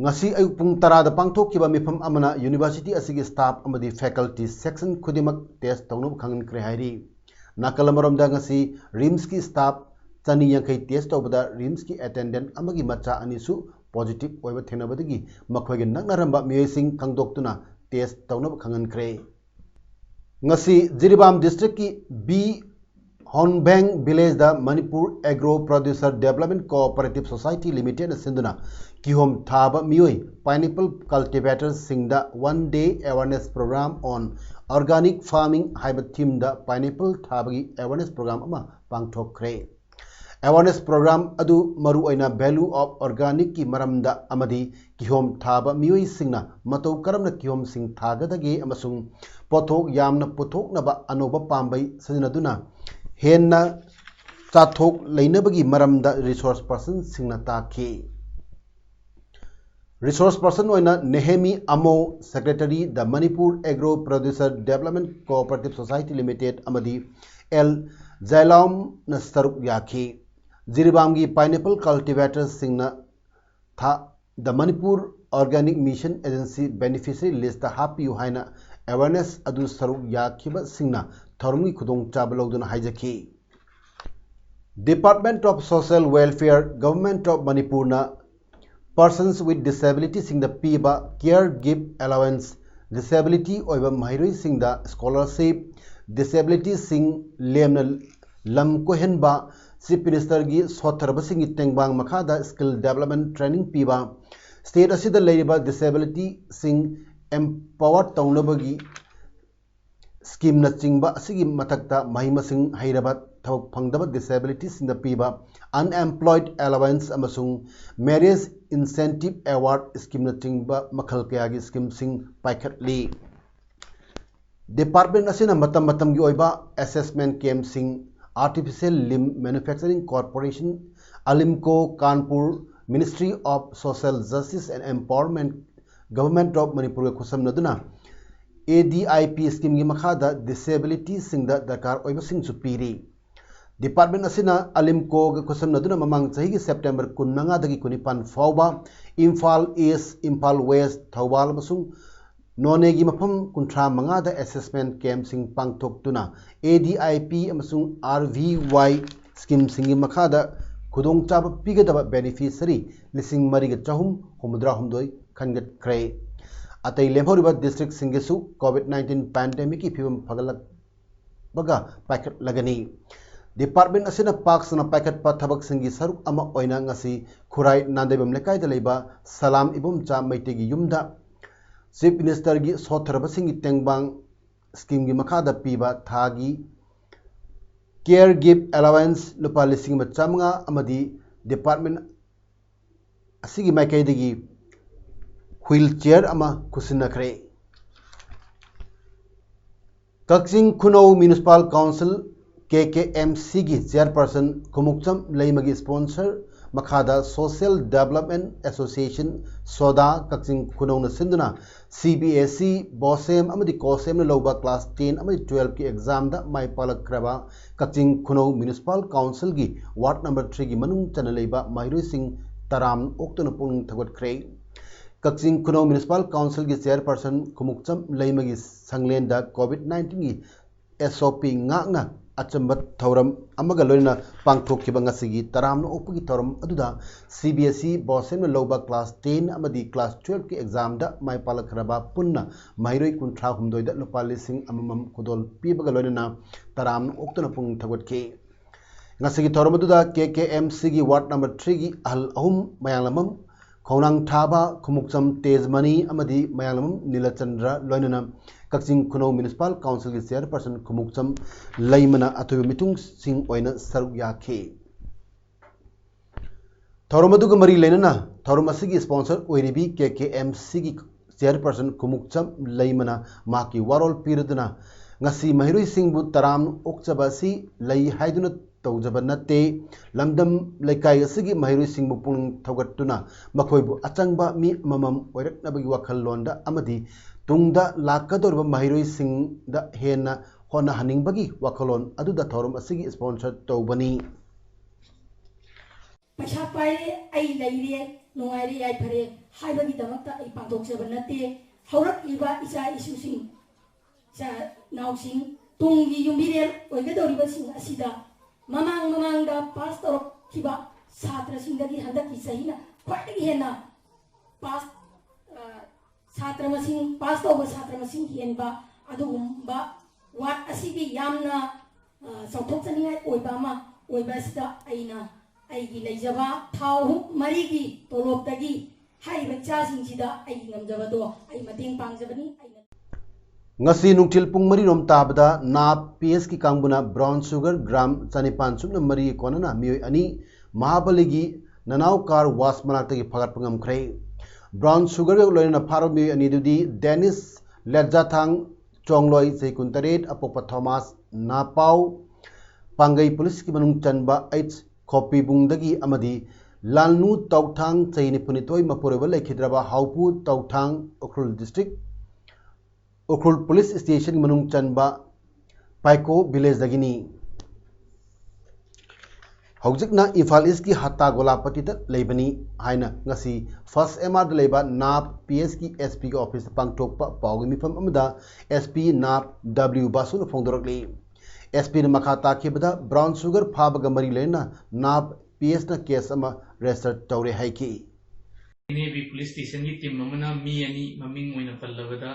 ꯉꯁꯤ ꯑꯌꯨꯛ ꯄꯨꯡ ꯇꯔꯥꯗ ꯄꯥꯡꯊꯣꯛꯈꯤꯕ ꯃꯤꯐꯝ ꯑꯃꯅ ꯌꯨꯅꯤꯚꯔꯁꯤꯇꯤ ꯑꯁꯤꯒꯤ staff ꯑꯃꯗꯤ faculty section ꯈꯨꯗꯤꯡꯃꯛ test ꯇꯧꯅꯕ ꯈꯪꯍꯟꯈ꯭ꯔꯦ ꯍꯥꯏꯔꯤ꯫ ꯅꯥꯀꯜ ꯑꯃꯔꯣꯝꯗ ꯉꯁꯤ RIMSꯀꯤ staff ꯆꯅꯤ ꯌꯥꯡꯈꯩ test ꯇꯧꯕꯗ RIMSꯀꯤ attendant ꯑꯃꯒꯤ ꯃꯆꯥ ꯑꯅꯤꯁꯨ positive ꯑꯣꯏꯕ ꯊꯦꯡꯅꯕꯗꯒꯤ ꯃꯈꯣꯏꯒ ꯅꯛꯅꯔꯝꯕ ꯃꯤꯑꯣꯏꯁꯤꯡ ꯈꯪꯗꯣꯛꯇꯨꯅ test ꯇꯧꯅꯕ ꯈꯪꯍꯟꯈ꯭ꯔꯦ꯫ ꯉꯁꯤ ꯖꯤꯔꯤꯕꯥꯝ ꯗꯤꯁꯇ꯭ꯔꯤꯛꯀꯤ ꯕꯤ ꯍꯣꯟꯕꯦꯡ ꯚꯤꯂꯦꯖꯗ Manipur agro producer development cooperative society ꯂꯤꯃꯤꯇꯦꯗꯅ ꯁꯤꯟꯗꯨꯅ ꯀꯤꯍꯣꯝ ꯊꯥꯕ ꯃꯤꯑꯣꯏ pineapple cultivatorꯁꯤꯡꯗ one day awareness program on organic farming ꯍꯥꯏꯕ themeꯗ pineapple ꯊꯥꯕꯒꯤ awareness program ꯑꯃ ꯄꯥꯡꯊꯣꯛꯈ꯭ꯔꯦ꯫ Awareness program ꯑꯗꯨ ꯃꯔꯨꯑꯣꯏꯅ value of organicꯀꯤ ꯃꯔꯝꯗ ꯑꯃꯗꯤ ꯀꯤꯍꯣꯝ ꯊꯥꯕ ꯃꯤꯑꯣꯏꯁꯤꯡꯅ ꯃꯇꯧ ꯀꯔꯝꯅ ꯀꯤꯍꯣꯝꯁꯤꯡ ꯊꯥꯒꯗꯒꯦ ꯑꯃꯁꯨꯡ ꯄꯣꯠꯊꯣꯛ ꯌꯥꯝꯅ ꯄꯨꯊꯣꯛꯅꯕ ꯑꯅꯧꯕ ꯄꯥꯝꯕꯩ ꯁꯤꯖꯤꯟꯅꯗꯨꯅ ꯍꯦꯟꯅ ꯆꯥꯊꯣꯛ ꯂꯩꯅꯕꯒꯤ ꯃꯔꯝꯗ resource personꯁꯤꯡꯅ ꯇꯥꯛꯈꯤ꯫ Resource person ꯑꯣꯏꯅ ꯅꯦꯍꯦꯃꯤ ꯑꯃꯣ, secretary, the Manipur Agro Producer Development Cooperative Society Limited, ꯑꯃꯗꯤ ꯑꯦꯜ ꯖꯥꯏꯂꯥꯎꯝꯅ ꯁꯔꯨꯛ ꯌꯥꯈꯤ꯫ ꯖꯤꯔꯤꯕꯥꯝꯒꯤ pineapple cultivatorꯁꯤꯡꯅ ꯊꯥ-, the Manipur Organic Mission Agency beneficiary listꯇ ꯍꯥꯞꯄꯤꯌꯨ ꯍꯥꯏꯅ awareness ꯑꯗꯨ ꯁꯔꯨꯛ ꯌꯥꯈꯤꯕꯁꯤꯡꯅ ꯊꯧꯔꯝꯒꯤ ꯈꯨꯗꯣꯡꯆꯥꯕ ꯂꯧꯗꯨꯅ ꯍꯥꯏꯖꯈꯤ꯫ Department of Social Welfare, Government of ꯃꯅꯤꯄꯨꯔꯅ persons with disability ꯁꯤꯡꯗ ꯄꯤꯕ care gift allowance, disability ꯑꯣꯏꯕ ꯃꯍꯩꯔꯣꯏꯁꯤꯡꯗ scholarship, disability ꯁꯤꯡ ꯂꯦꯝꯅ ꯂꯝ ꯀꯣꯏꯍꯟꯕ, Chief Minister ꯒꯤ ꯁꯣꯠꯊꯔꯕꯁꯤꯡꯒꯤ ꯇꯦꯡꯕꯥꯡ ꯃꯈꯥꯗ skill development training ꯄꯤꯕ, state ꯑꯁꯤꯗ ꯂꯩꯔꯤꯕ disability ꯁꯤꯡ empower ꯇꯧꯅꯕꯒꯤ scheme ꯅꯆꯤꯡꯕ ꯑꯁꯤꯒꯤ ꯃꯊꯛꯇ ꯃꯍꯩ ꯃꯁꯤꯡ ꯍꯩꯔꯕ ꯊꯕꯛ ꯐꯪꯗꯕ disability ꯁꯤꯡꯗ ꯄꯤꯕ unemployed allowance ꯑꯃꯁꯨꯡ marriage incentive award scheme ꯅꯆꯤꯡꯕ ꯃꯈꯜ ꯀꯌꯥꯒꯤ scheme ꯁꯤꯡ ꯄꯥꯏꯈꯠꯂꯤ꯫ Department ꯑꯁꯤꯅ ꯃꯇꯝ ꯃꯇꯝꯒꯤ ꯑꯣꯏꯕ assessment camp ꯁꯤꯡ, artificial limb manufacturing corporation, Alimco Kanpur, Ministry of Social Justice and Empowerment, Government of ꯃꯅꯤꯄꯨꯔꯒ ꯈꯨꯠꯁꯝꯅꯗꯨꯅ A D I P scheme ꯒꯤ ꯃꯈꯥꯗ disability ꯁꯤꯡꯗ ꯗꯔꯀꯥꯔ ꯑꯣꯏꯕꯁꯤꯡꯁꯨ ꯄꯤꯔꯤ꯫ Department ꯑꯁꯤꯅ Alimco ꯒ ꯈꯨꯠꯁꯝꯅꯗꯨꯅ ꯃꯃꯥꯡ ꯆꯍꯤꯒꯤ September ꯀꯨꯟꯃꯉꯥꯗꯒꯤ ꯀꯨꯟꯅꯤꯄꯥꯟ ꯐꯥꯎꯕ ꯏꯝꯐꯥꯜ East, ꯏꯝꯐꯥꯜ West, ꯊꯧꯕꯥꯜ ꯑꯃꯁꯨꯡ ꯅꯣꯅꯦꯒꯤ ꯃꯐꯝ ꯀꯨꯟꯊ꯭ꯔꯥ ꯃꯉꯥꯗ assessment camp ꯁꯤꯡ ꯄꯥꯡꯊꯣꯛꯇꯨꯅ A D I P ꯑꯃꯁꯨꯡ R V Y scheme ꯁꯤꯡꯒꯤ ꯃꯈꯥꯗ ꯈꯨꯗꯣꯡꯆꯥꯕ ꯄꯤꯒꯗꯕ beneficiary ꯂꯤꯁꯤꯡ ꯃꯔꯤꯒ ꯆꯍꯨꯝ ꯍꯨꯝꯐꯨꯇꯔꯥ ꯍꯨꯝꯗꯣꯏ ꯈꯟꯒꯠꯈ꯭ꯔꯦ꯫ ꯑꯇꯩ ꯂꯦꯝꯍꯧꯔꯤꯕ district ꯁꯤꯡꯒꯤꯁꯨ COVID nineteen pandemic ꯀꯤ ꯐꯤꯕꯝ ꯐꯒꯠꯂꯛ ꯕꯒ ꯄꯥꯏꯈꯠꯂꯒꯅꯤ꯫ Department ꯑꯁꯤꯅ ꯄꯥꯛ ꯁꯟꯅ ꯄꯥꯏꯈꯠꯄ ꯊꯕꯛꯁꯤꯡꯒꯤ ꯁꯔꯨꯛ ꯑꯃ ꯑꯣꯏꯅ ꯉꯁꯤ ꯈꯨꯔꯥꯏ ꯅꯥꯟꯗꯩꯕꯝ ꯂꯩꯀꯥꯏꯗ ꯂꯩꯕ ꯁꯂꯥꯝ ꯏꯕꯣꯝꯆꯥ ꯃꯩꯇꯩꯒꯤ ꯌꯨꯝꯗ Chief Minister ꯒꯤ ꯁꯣꯠꯊꯔꯕꯁꯤꯡꯒꯤ ꯇꯦꯡꯕꯥꯡ scheme ꯒꯤ ꯃꯈꯥꯗ ꯄꯤꯕ ꯊꯥꯒꯤ care gift allowance ꯂꯨꯄꯥ ꯂꯤꯁꯤꯡ ꯑꯃ ꯆꯥꯃꯉꯥ ꯑꯃꯗꯤ department ꯑꯁꯤꯒꯤ ꯃꯥꯏꯀꯩꯗꯒꯤ wheelchair ꯑꯃ ꯈꯨꯠꯁꯤꯟꯅꯈ꯭ꯔꯦ꯫ ꯀꯛꯆꯤꯡ ꯈꯨꯅꯧ Municipal Council, K K M C ꯒꯤ chairperson ꯈꯨꯃꯨꯛꯆꯝ ꯂꯩꯃꯒꯤ sponsor ꯃꯈꯥꯗ Social Development Association, ꯁꯣꯗꯥ, ꯀꯛꯆꯤꯡ ꯈꯨꯅꯧꯅ ꯁꯤꯟꯗꯨꯅ C B S E, BOSEM ꯑꯃꯗꯤ COSEM ꯅ ꯂꯧꯕ class ten ꯑꯃꯗꯤ twelve ꯀꯤ exam ꯗ ꯃꯥꯏ ꯄꯥꯛꯂꯛꯈ꯭ꯔꯕ ꯀꯛꯆꯤꯡ ꯈꯨꯅꯧ Municipal Council ꯒꯤ ward number three ꯒꯤ ꯃꯅꯨꯡ ꯆꯟꯅ ꯂꯩꯕ ꯃꯍꯩꯔꯣꯏꯁꯤꯡ ꯇꯔꯥꯝꯅ ꯑꯣꯛꯇꯨꯅ ꯄꯨꯛꯅꯤꯡ ꯊꯧꯒꯠꯈ꯭ꯔꯦ꯫ ꯀꯛꯆꯤꯡ ꯈꯨꯅꯧ Municipal Council ꯒꯤ chairperson ꯈꯨꯃꯨꯛꯆꯝ ꯂꯩꯃꯒꯤ ꯁꯪꯂꯦꯟꯗ COVID nineteen ꯒꯤ ꯑꯦꯁ ꯑꯣ ꯄꯤ ꯉꯥꯛꯅ ꯑꯆꯝꯕ ꯊꯧꯔꯝ ꯑꯃꯒ ꯂꯣꯏꯅꯅ ꯄꯥꯡꯊꯣꯛꯈꯤꯕ ꯉꯁꯤꯒꯤ ꯇꯔꯥꯝꯅ ꯑꯣꯛꯄꯒꯤ ꯊꯧꯔꯝ ꯑꯗꯨꯗ ꯁꯤ ꯕꯤ ꯑꯦꯁ ꯏ ꯕꯣꯁꯦꯝꯅ ꯂꯧꯕ ꯀ꯭ꯂꯥꯁ ꯇꯦꯟ ꯑꯃꯗꯤ ꯀ꯭ꯂꯥꯁ ꯇꯨꯌꯦꯜꯐꯀꯤ ꯑꯦꯛꯖꯥꯝꯗ ꯃꯥꯏ ꯄꯥꯛꯂꯛꯈ꯭ꯔꯕ ꯄꯨꯟꯅ ꯃꯍꯩꯔꯣꯏ ꯀꯨꯟꯊ꯭ꯔꯥ ꯍꯨꯝꯗꯣꯏꯗ ꯂꯨꯄꯥ ꯂꯤꯁꯤꯡ ꯑꯃꯃꯝ ꯈꯨꯗꯣꯜ ꯄꯤꯕꯒ ꯂꯣꯏꯅꯅ ꯇꯔꯥꯝꯅ ꯑꯣꯛꯇꯨꯅ ꯄꯨꯛꯅꯤꯡ ꯊꯧꯒꯠꯈꯤ꯫ ꯉꯁꯤꯒꯤ ꯊꯧꯔꯝ ꯑꯗꯨꯗ ꯀꯦ ꯀꯦ ꯑꯦꯝ ꯁꯤꯒꯤ ꯋꯥꯔꯗ ꯅꯝꯕꯔ ꯊ꯭ꯔꯤꯒꯤ ꯑꯍꯜ ꯑꯍꯨꯝ, ꯃꯌꯥꯡꯂꯝꯕꯝ ꯈꯣꯡꯅꯥꯡ ꯊꯥꯕ, ꯈꯨꯃꯨꯛꯆꯝ ꯇꯦꯖꯃꯅꯤ ꯑꯃꯗꯤ ꯃꯌꯥꯡꯂꯝꯕꯝ ꯅꯤꯂꯆꯟꯗ꯭ꯔ ꯂꯣꯏꯅꯅ ꯀꯛꯆꯤꯡ ꯈꯨꯅꯧ ꯃ꯭ꯌꯨꯅꯤꯁꯤꯄꯥꯜ ꯀꯥꯎꯟꯁꯤꯜꯒꯤ ꯆꯤꯌꯔꯄꯔꯁꯟ ꯈꯨꯃꯨꯛꯆꯝ ꯂꯩꯃꯅ ꯑꯊꯣꯏꯕ ꯃꯤꯊꯨꯡꯁꯤꯡ ꯑꯣꯏꯅ ꯁꯔꯨꯛ ꯌꯥꯈꯤ꯫ ꯊꯧꯔꯝ ꯑꯗꯨꯒ ꯃꯔꯤ ꯂꯩꯅꯅ ꯊꯧꯔꯝ ꯑꯁꯤꯒꯤ ꯁ꯭ꯄꯣꯟꯁꯔ ꯑꯣꯏꯔꯤꯕꯤ ꯀꯦ ꯀꯦ ꯑꯦꯝ ꯁꯤꯒꯤ ꯆꯤꯌꯔꯄꯔꯁꯟ ꯈꯨꯃꯨꯛꯆꯝ ꯂꯩꯃꯅ ꯃꯍꯥꯛꯀꯤ ꯋꯥꯔꯣꯜ ꯄꯤꯔꯗꯨꯅ, ꯉꯁꯤ ꯃꯍꯩꯔꯣꯏꯁꯤꯡꯕꯨ ꯇꯔꯥꯝꯅ ꯑꯣꯛꯆꯕ ꯑꯁꯤ ꯂꯩ ꯍꯥꯏꯗꯨꯅ ꯇꯧꯖꯕ ꯅꯠꯇꯦ, ꯂꯝꯗꯝ ꯂꯩꯀꯥꯏ ꯑꯁꯤꯒꯤ ꯃꯍꯩꯔꯣꯏꯁꯤꯡꯕꯨ ꯄꯨꯛꯅꯤꯡ ꯊꯧꯒꯠꯇꯨꯅ ꯃꯈꯣꯏꯕꯨ ꯑꯆꯪꯕ ꯃꯤ ꯑꯃꯃꯝ ꯑꯣꯏꯔꯛꯅꯕꯒꯤ ꯋꯥꯈꯜꯂꯣꯟꯗ ꯑꯃꯗꯤ ꯇꯨꯡꯗ ꯂꯥꯛꯀꯗꯧꯔꯤꯕ ꯃꯍꯩꯔꯣꯏꯁꯤꯡꯗ ꯍꯦꯟꯅ ꯍꯣꯠꯅꯍꯟꯅꯤꯡꯕꯒꯤ ꯋꯥꯈꯜꯂꯣꯟ ꯑꯗꯨꯗ ꯊꯧꯔꯝ ꯑꯁꯤꯒꯤ ꯁ꯭ꯄꯣꯟꯁꯔ ꯇꯧꯕꯅꯤ꯫ ꯄꯩꯁꯥ ꯄꯥꯏꯔꯦ, ꯑꯩ ꯂꯩꯔꯦ, ꯅꯨꯡꯉꯥꯏꯔꯦ, ꯌꯥꯏꯐꯔꯦ ꯍꯥꯏꯕꯒꯤꯗꯃꯛꯇ ꯑꯩ ꯄꯥꯡꯊꯣꯛꯆꯕ ꯅꯠꯇꯦ꯫ ꯍꯧꯔꯛꯂꯤꯕ ꯏꯆꯥ ꯏꯁꯨꯁꯤꯡ, ꯏꯆꯥ ꯏꯅꯥꯎꯁꯤꯡ, ꯇꯨꯡꯒꯤ ꯌꯨꯝꯕꯤꯔꯦꯜ ꯑꯣꯏꯒꯗꯧꯔꯤꯕꯁꯤꯡ ꯑꯁꯤꯗ ꯃꯃꯥꯡ ꯃꯃꯥꯡꯗ ꯄꯥꯁ ꯇꯧꯔꯛꯈꯤꯕ ꯁꯥꯇ꯭ꯔꯁꯤꯡꯗꯒꯤ ꯍꯟꯗꯛꯀꯤ ꯆꯍꯤꯅ ꯈ꯭ꯋꯥꯏꯗꯒꯤ ꯍꯦꯟꯅ ꯄꯥꯁ, ꯑ, ꯁꯥꯇ꯭ꯔ ꯃꯁꯤꯡ, ꯄꯥꯁ ꯇꯧꯕ ꯁꯥꯇ꯭ꯔ ꯃꯁꯤꯡ ꯍꯦꯟꯕ ꯑꯗꯨꯒꯨꯝꯕ ꯋꯥꯔꯗ ꯑꯁꯤꯒꯤ ꯌꯥꯝꯅ, ꯑ, ꯆꯥꯎꯊꯣꯛꯆꯅꯤꯡꯉꯥꯏ ꯑꯣꯏꯕ ꯑꯃ ꯑꯣꯏꯕ ꯑꯁꯤꯗ ꯑꯩꯅ ꯑꯩꯒꯤ ꯂꯩꯖꯕ ꯊꯥ ꯑꯍꯨꯝ ꯃꯔꯤꯒꯤ ꯇꯣꯂꯣꯞꯇꯒꯤ ꯍꯥꯏꯔꯤꯕ ꯏꯆꯥꯁꯤꯡꯁꯤꯗ ꯑꯩꯒꯤ ꯉꯝꯖꯕꯗꯣ ꯑꯩ ꯃꯇꯦꯡ ꯄꯥꯡꯖꯕꯅꯤ꯫ ꯑꯩꯅ ꯉꯁꯤ ꯅꯨꯡꯊꯤꯜ ꯄꯨꯡ ꯃꯔꯤ ꯔꯣꯝ ꯇꯥꯕꯗ ꯅꯥꯞ ꯄꯤ ꯑꯦꯁꯀꯤ ꯀꯥꯡꯕꯨꯅ ꯕ꯭ꯔꯥꯎꯟ ꯁꯨꯒꯔ ꯒ꯭ꯔꯥꯝ ꯆꯅꯤꯄꯥꯟ ꯁꯨꯞꯅ ꯃꯔꯤꯒꯤ ꯀꯣꯟꯅꯅ ꯃꯤꯑꯣꯏ ꯑꯅꯤ ꯃꯍꯥꯕꯂꯤꯒꯤ ꯅꯅꯥꯎ ꯀꯥꯔ ꯋꯥꯁ ꯃꯅꯥꯛꯇꯒꯤ ꯐꯥꯒꯠꯄ ꯉꯝꯈ꯭ꯔꯦ꯫ ꯕ꯭ꯔꯥꯎꯟ ꯁꯨꯒꯔꯒ ꯂꯣꯏꯅꯅ ꯐꯥꯔꯕ ꯃꯤꯑꯣꯏ ꯑꯅꯤꯗꯨꯗꯤ ꯗꯦꯅꯤꯁ ꯂꯦꯠꯖꯥꯊꯥꯡ ꯆꯣꯡꯂꯣꯏ, ꯆꯍꯤ ꯀꯨꯟꯇꯔꯦꯠ, ꯑꯄꯣꯛꯄ ꯊꯣꯃꯥꯁ ꯅꯥꯄꯥꯎ, ꯄꯥꯡꯒꯩ ꯄꯨꯂꯤꯁꯀꯤ ꯃꯅꯨꯡ ꯆꯟꯕ ꯑꯩꯆ ꯈꯣꯄꯤꯕꯨꯡꯗꯒꯤ ꯑꯃꯗꯤ ꯂꯥꯜꯅꯨ ꯇꯧꯊꯥꯡ, ꯆꯍꯤ ꯅꯤꯐꯨꯅꯤꯊꯣꯏ, ꯃꯄꯨꯔꯣꯏꯕ ꯂꯩꯈꯤꯗ꯭ꯔꯕ ꯍꯥꯎꯄꯨ ꯇꯧꯊꯥꯡ, ꯎꯈ꯭ꯔꯨꯜ ꯗꯤꯁꯇ꯭ꯔꯤꯛ, ꯎꯈ꯭ꯔꯨꯜ ꯄꯨꯂꯤꯁ ꯁ꯭ꯇꯦꯁꯟꯒꯤ ꯃꯅꯨꯡ ꯆꯟꯕ ꯄꯥꯏꯀꯣ ꯚꯤꯂꯦꯖꯇꯒꯤꯅꯤ꯫ ꯍꯧꯖꯤꯛꯅ ꯏꯝꯐꯥꯜ ꯏꯁꯀꯤ ꯍꯠꯇꯥ ꯒꯣꯂꯥꯄꯇꯤꯗ ꯂꯩꯕꯅꯤ ꯍꯥꯏꯅ ꯉꯁꯤ ꯐꯥꯔꯁ ꯑꯦꯝ ꯑꯥꯔꯗ ꯂꯩꯕ ꯅꯥꯞ ꯄꯤ ꯑꯦꯁꯀꯤ ꯑꯦꯁ ꯄꯤꯒꯤ ꯑꯣꯐꯤꯁꯇ ꯄꯥꯡꯊꯣꯛꯄ ꯄꯥꯎꯒꯤ ꯃꯤꯐꯝ ꯑꯃꯗ ꯑꯦꯁ ꯄꯤ ꯅꯥꯞ ꯗꯕ꯭ꯂꯤꯎ ꯕꯥꯁꯨꯅ ꯐꯣꯡꯗꯣꯔꯛꯂꯤ꯫ ꯑꯦꯁ ꯄꯤꯅ ꯃꯈꯥ ꯇꯥꯈꯤꯕꯗ ꯕ꯭ꯔꯥꯎꯟ ꯁꯨꯒꯔ ꯐꯥꯕꯒ ꯃꯔꯤ ꯂꯩꯅꯅ ꯅꯥꯞ ꯄꯤ ꯑꯦꯁꯅ ꯀꯦꯁ ꯑꯃ ꯔꯦꯖꯤꯁꯇꯔ ꯇꯧꯔꯦ ꯍꯥꯏꯈꯤ꯫ ꯑꯦꯟ ꯑꯦ ꯕꯤ ꯄꯨꯂꯤꯁ ꯁ꯭ꯇꯦꯁꯟꯒꯤ ꯇꯤꯝ ꯑꯃꯅ ꯃꯤ ꯑꯅꯤ, ꯃꯃꯤꯡ ꯑꯣꯏꯅ ꯄꯜꯂꯕꯗ,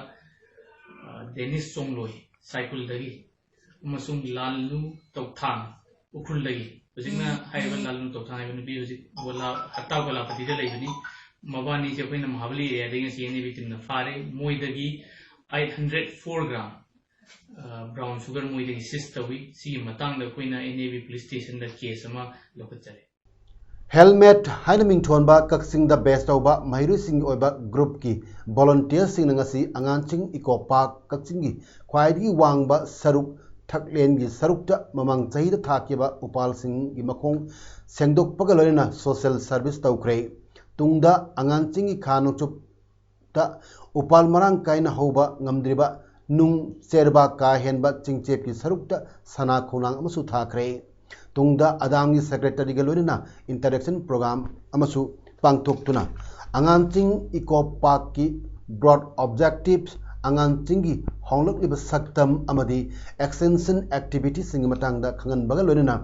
ꯑ, ꯗꯦꯅꯤꯁ ꯆꯣꯡꯂꯣꯏ ꯁꯥꯏꯀꯨꯜꯗꯒꯤ ꯑꯃꯁꯨꯡ ꯂꯥꯜꯂꯨ ꯇꯧꯊꯥꯡ ꯎꯈ꯭ꯔꯨꯜꯗꯒꯤ, ꯍꯧꯖꯤꯛꯅ ꯍꯥꯏꯔꯤꯕ ꯂꯥꯜꯂꯨ ꯇꯧꯊꯥꯡ ꯍꯥꯏꯕ ꯅꯨꯄꯤ ꯍꯧꯖꯤꯛ ꯒꯣꯂꯥ, ꯍꯠꯇꯥ ꯒꯣꯂꯥꯄꯇꯤꯗ ꯂꯩꯕꯅꯤ꯫ ꯃꯕꯥꯅꯤꯁꯦ ꯑꯩꯈꯣꯏꯅ ꯃꯍꯥꯕꯂꯤ ꯑꯦꯔꯤꯌꯥꯗꯒꯤ ꯉꯁꯤ ꯑꯦꯟ ꯑꯦ ꯕꯤ ꯇꯤꯝꯅ ꯐꯥꯔꯦ꯫ ꯃꯣꯏꯗꯒꯤ ꯑꯩꯠ ꯍꯟꯗ꯭ꯔꯦꯠ ꯐꯣꯔ ꯒ꯭ꯔꯥꯝ, ꯑ, ꯕ꯭ꯔꯥꯎꯟ ꯁꯨꯒꯔ ꯃꯣꯏꯗꯒꯤ ꯁꯤꯖ ꯇꯧꯏ꯫ ꯁꯤꯒꯤ ꯃꯇꯥꯡꯗ ꯑꯩꯈꯣꯏꯅ ꯑꯦꯟ ꯑꯦ ꯕꯤ ꯄꯨꯂꯤꯁ ꯁ꯭ꯇꯦꯁꯟꯗ ꯀꯦꯁ ꯑꯃ ꯂꯧꯈꯠꯆꯔꯦ꯫ ꯍꯦꯜꯃꯦꯠ ꯍꯥꯏꯅ ꯃꯤꯡꯊꯣꯟꯕ ꯀꯛꯆꯤꯡꯗ ꯕꯦꯁ ꯇꯧꯕ ꯃꯍꯩꯔꯣꯏꯁꯤꯡꯒꯤ ꯑꯣꯏꯕ ꯒ꯭ꯔꯨꯞꯀꯤ ꯚꯣꯂꯨꯟꯇꯤꯌꯔꯁꯤꯡꯅ ꯉꯁꯤ ꯑꯉꯥꯟꯆꯤꯡ ꯏꯀꯣ ꯄꯥꯔꯛ, ꯀꯛꯆꯤꯡꯒꯤ ꯈ꯭ꯋꯥꯏꯗꯒꯤ ꯋꯥꯡꯕ ꯁꯔꯨꯛ, ꯊꯛꯂꯦꯟꯒꯤ ꯁꯔꯨꯛꯇ ꯃꯃꯥꯡ ꯆꯍꯤꯗ ꯊꯥꯈꯤꯕ ꯎꯄꯥꯜꯁꯤꯡꯒꯤ ꯃꯈꯣꯡ ꯁꯦꯡꯗꯣꯛꯄꯒ ꯂꯣꯏꯅꯅ ꯁꯣꯁꯦꯜ ꯁꯔꯚꯤꯁ ꯇꯧꯈ꯭ꯔꯦ꯫ ꯇꯨꯡꯗ ꯑꯉꯥꯟꯆꯤꯡꯒꯤ ꯈꯥ ꯅꯣꯡꯆꯨꯞ ꯇ ꯎꯄꯥꯜ ꯃꯔꯥꯡ ꯀꯥꯏꯅ ꯍꯧꯕ ꯉꯝꯗ꯭ꯔꯤꯕ ꯅꯨꯡ ꯆꯦꯔꯕꯥ ꯀꯥ ꯍꯦꯟꯕ ꯆꯤꯡꯆꯦꯞꯀꯤ ꯁꯔꯨꯛꯇ ꯁꯅꯥ ꯈꯣꯡꯅꯥꯡ ꯑꯃꯁꯨ ꯊꯥꯈ꯭ꯔꯦ꯫ ꯇꯨꯡꯗ ꯑꯗꯥꯝꯒꯤ ꯁꯦꯀ꯭ꯔꯦꯇꯔꯤꯒ ꯂꯣꯏꯅꯅ ꯏꯟꯇꯔꯦꯛꯁꯟ ꯄ꯭ꯔꯣꯒ꯭ꯔꯥꯝ ꯑꯃꯁꯨ ꯄꯥꯡꯊꯣꯛꯇꯨꯅ ꯑꯉꯥꯟꯆꯤꯡ ꯏꯀꯣ ꯄꯥꯔꯛꯀꯤ ꯕ꯭ꯔꯣꯗ ꯑꯣꯕꯖꯦꯛꯇꯤꯚ, ꯑꯉꯥꯟꯆꯤꯡꯒꯤ ꯍꯣꯡꯂꯛꯂꯤꯕ ꯁꯛꯇꯝ ꯑꯃꯗꯤ ꯑꯦꯛꯁꯇꯦꯟꯁꯟ ꯑꯦꯛꯇꯤꯚꯤꯇꯤꯁꯤꯡꯒꯤ ꯃꯇꯥꯡꯗ ꯈꯪꯍꯟꯕꯒ ꯂꯣꯏꯅꯅ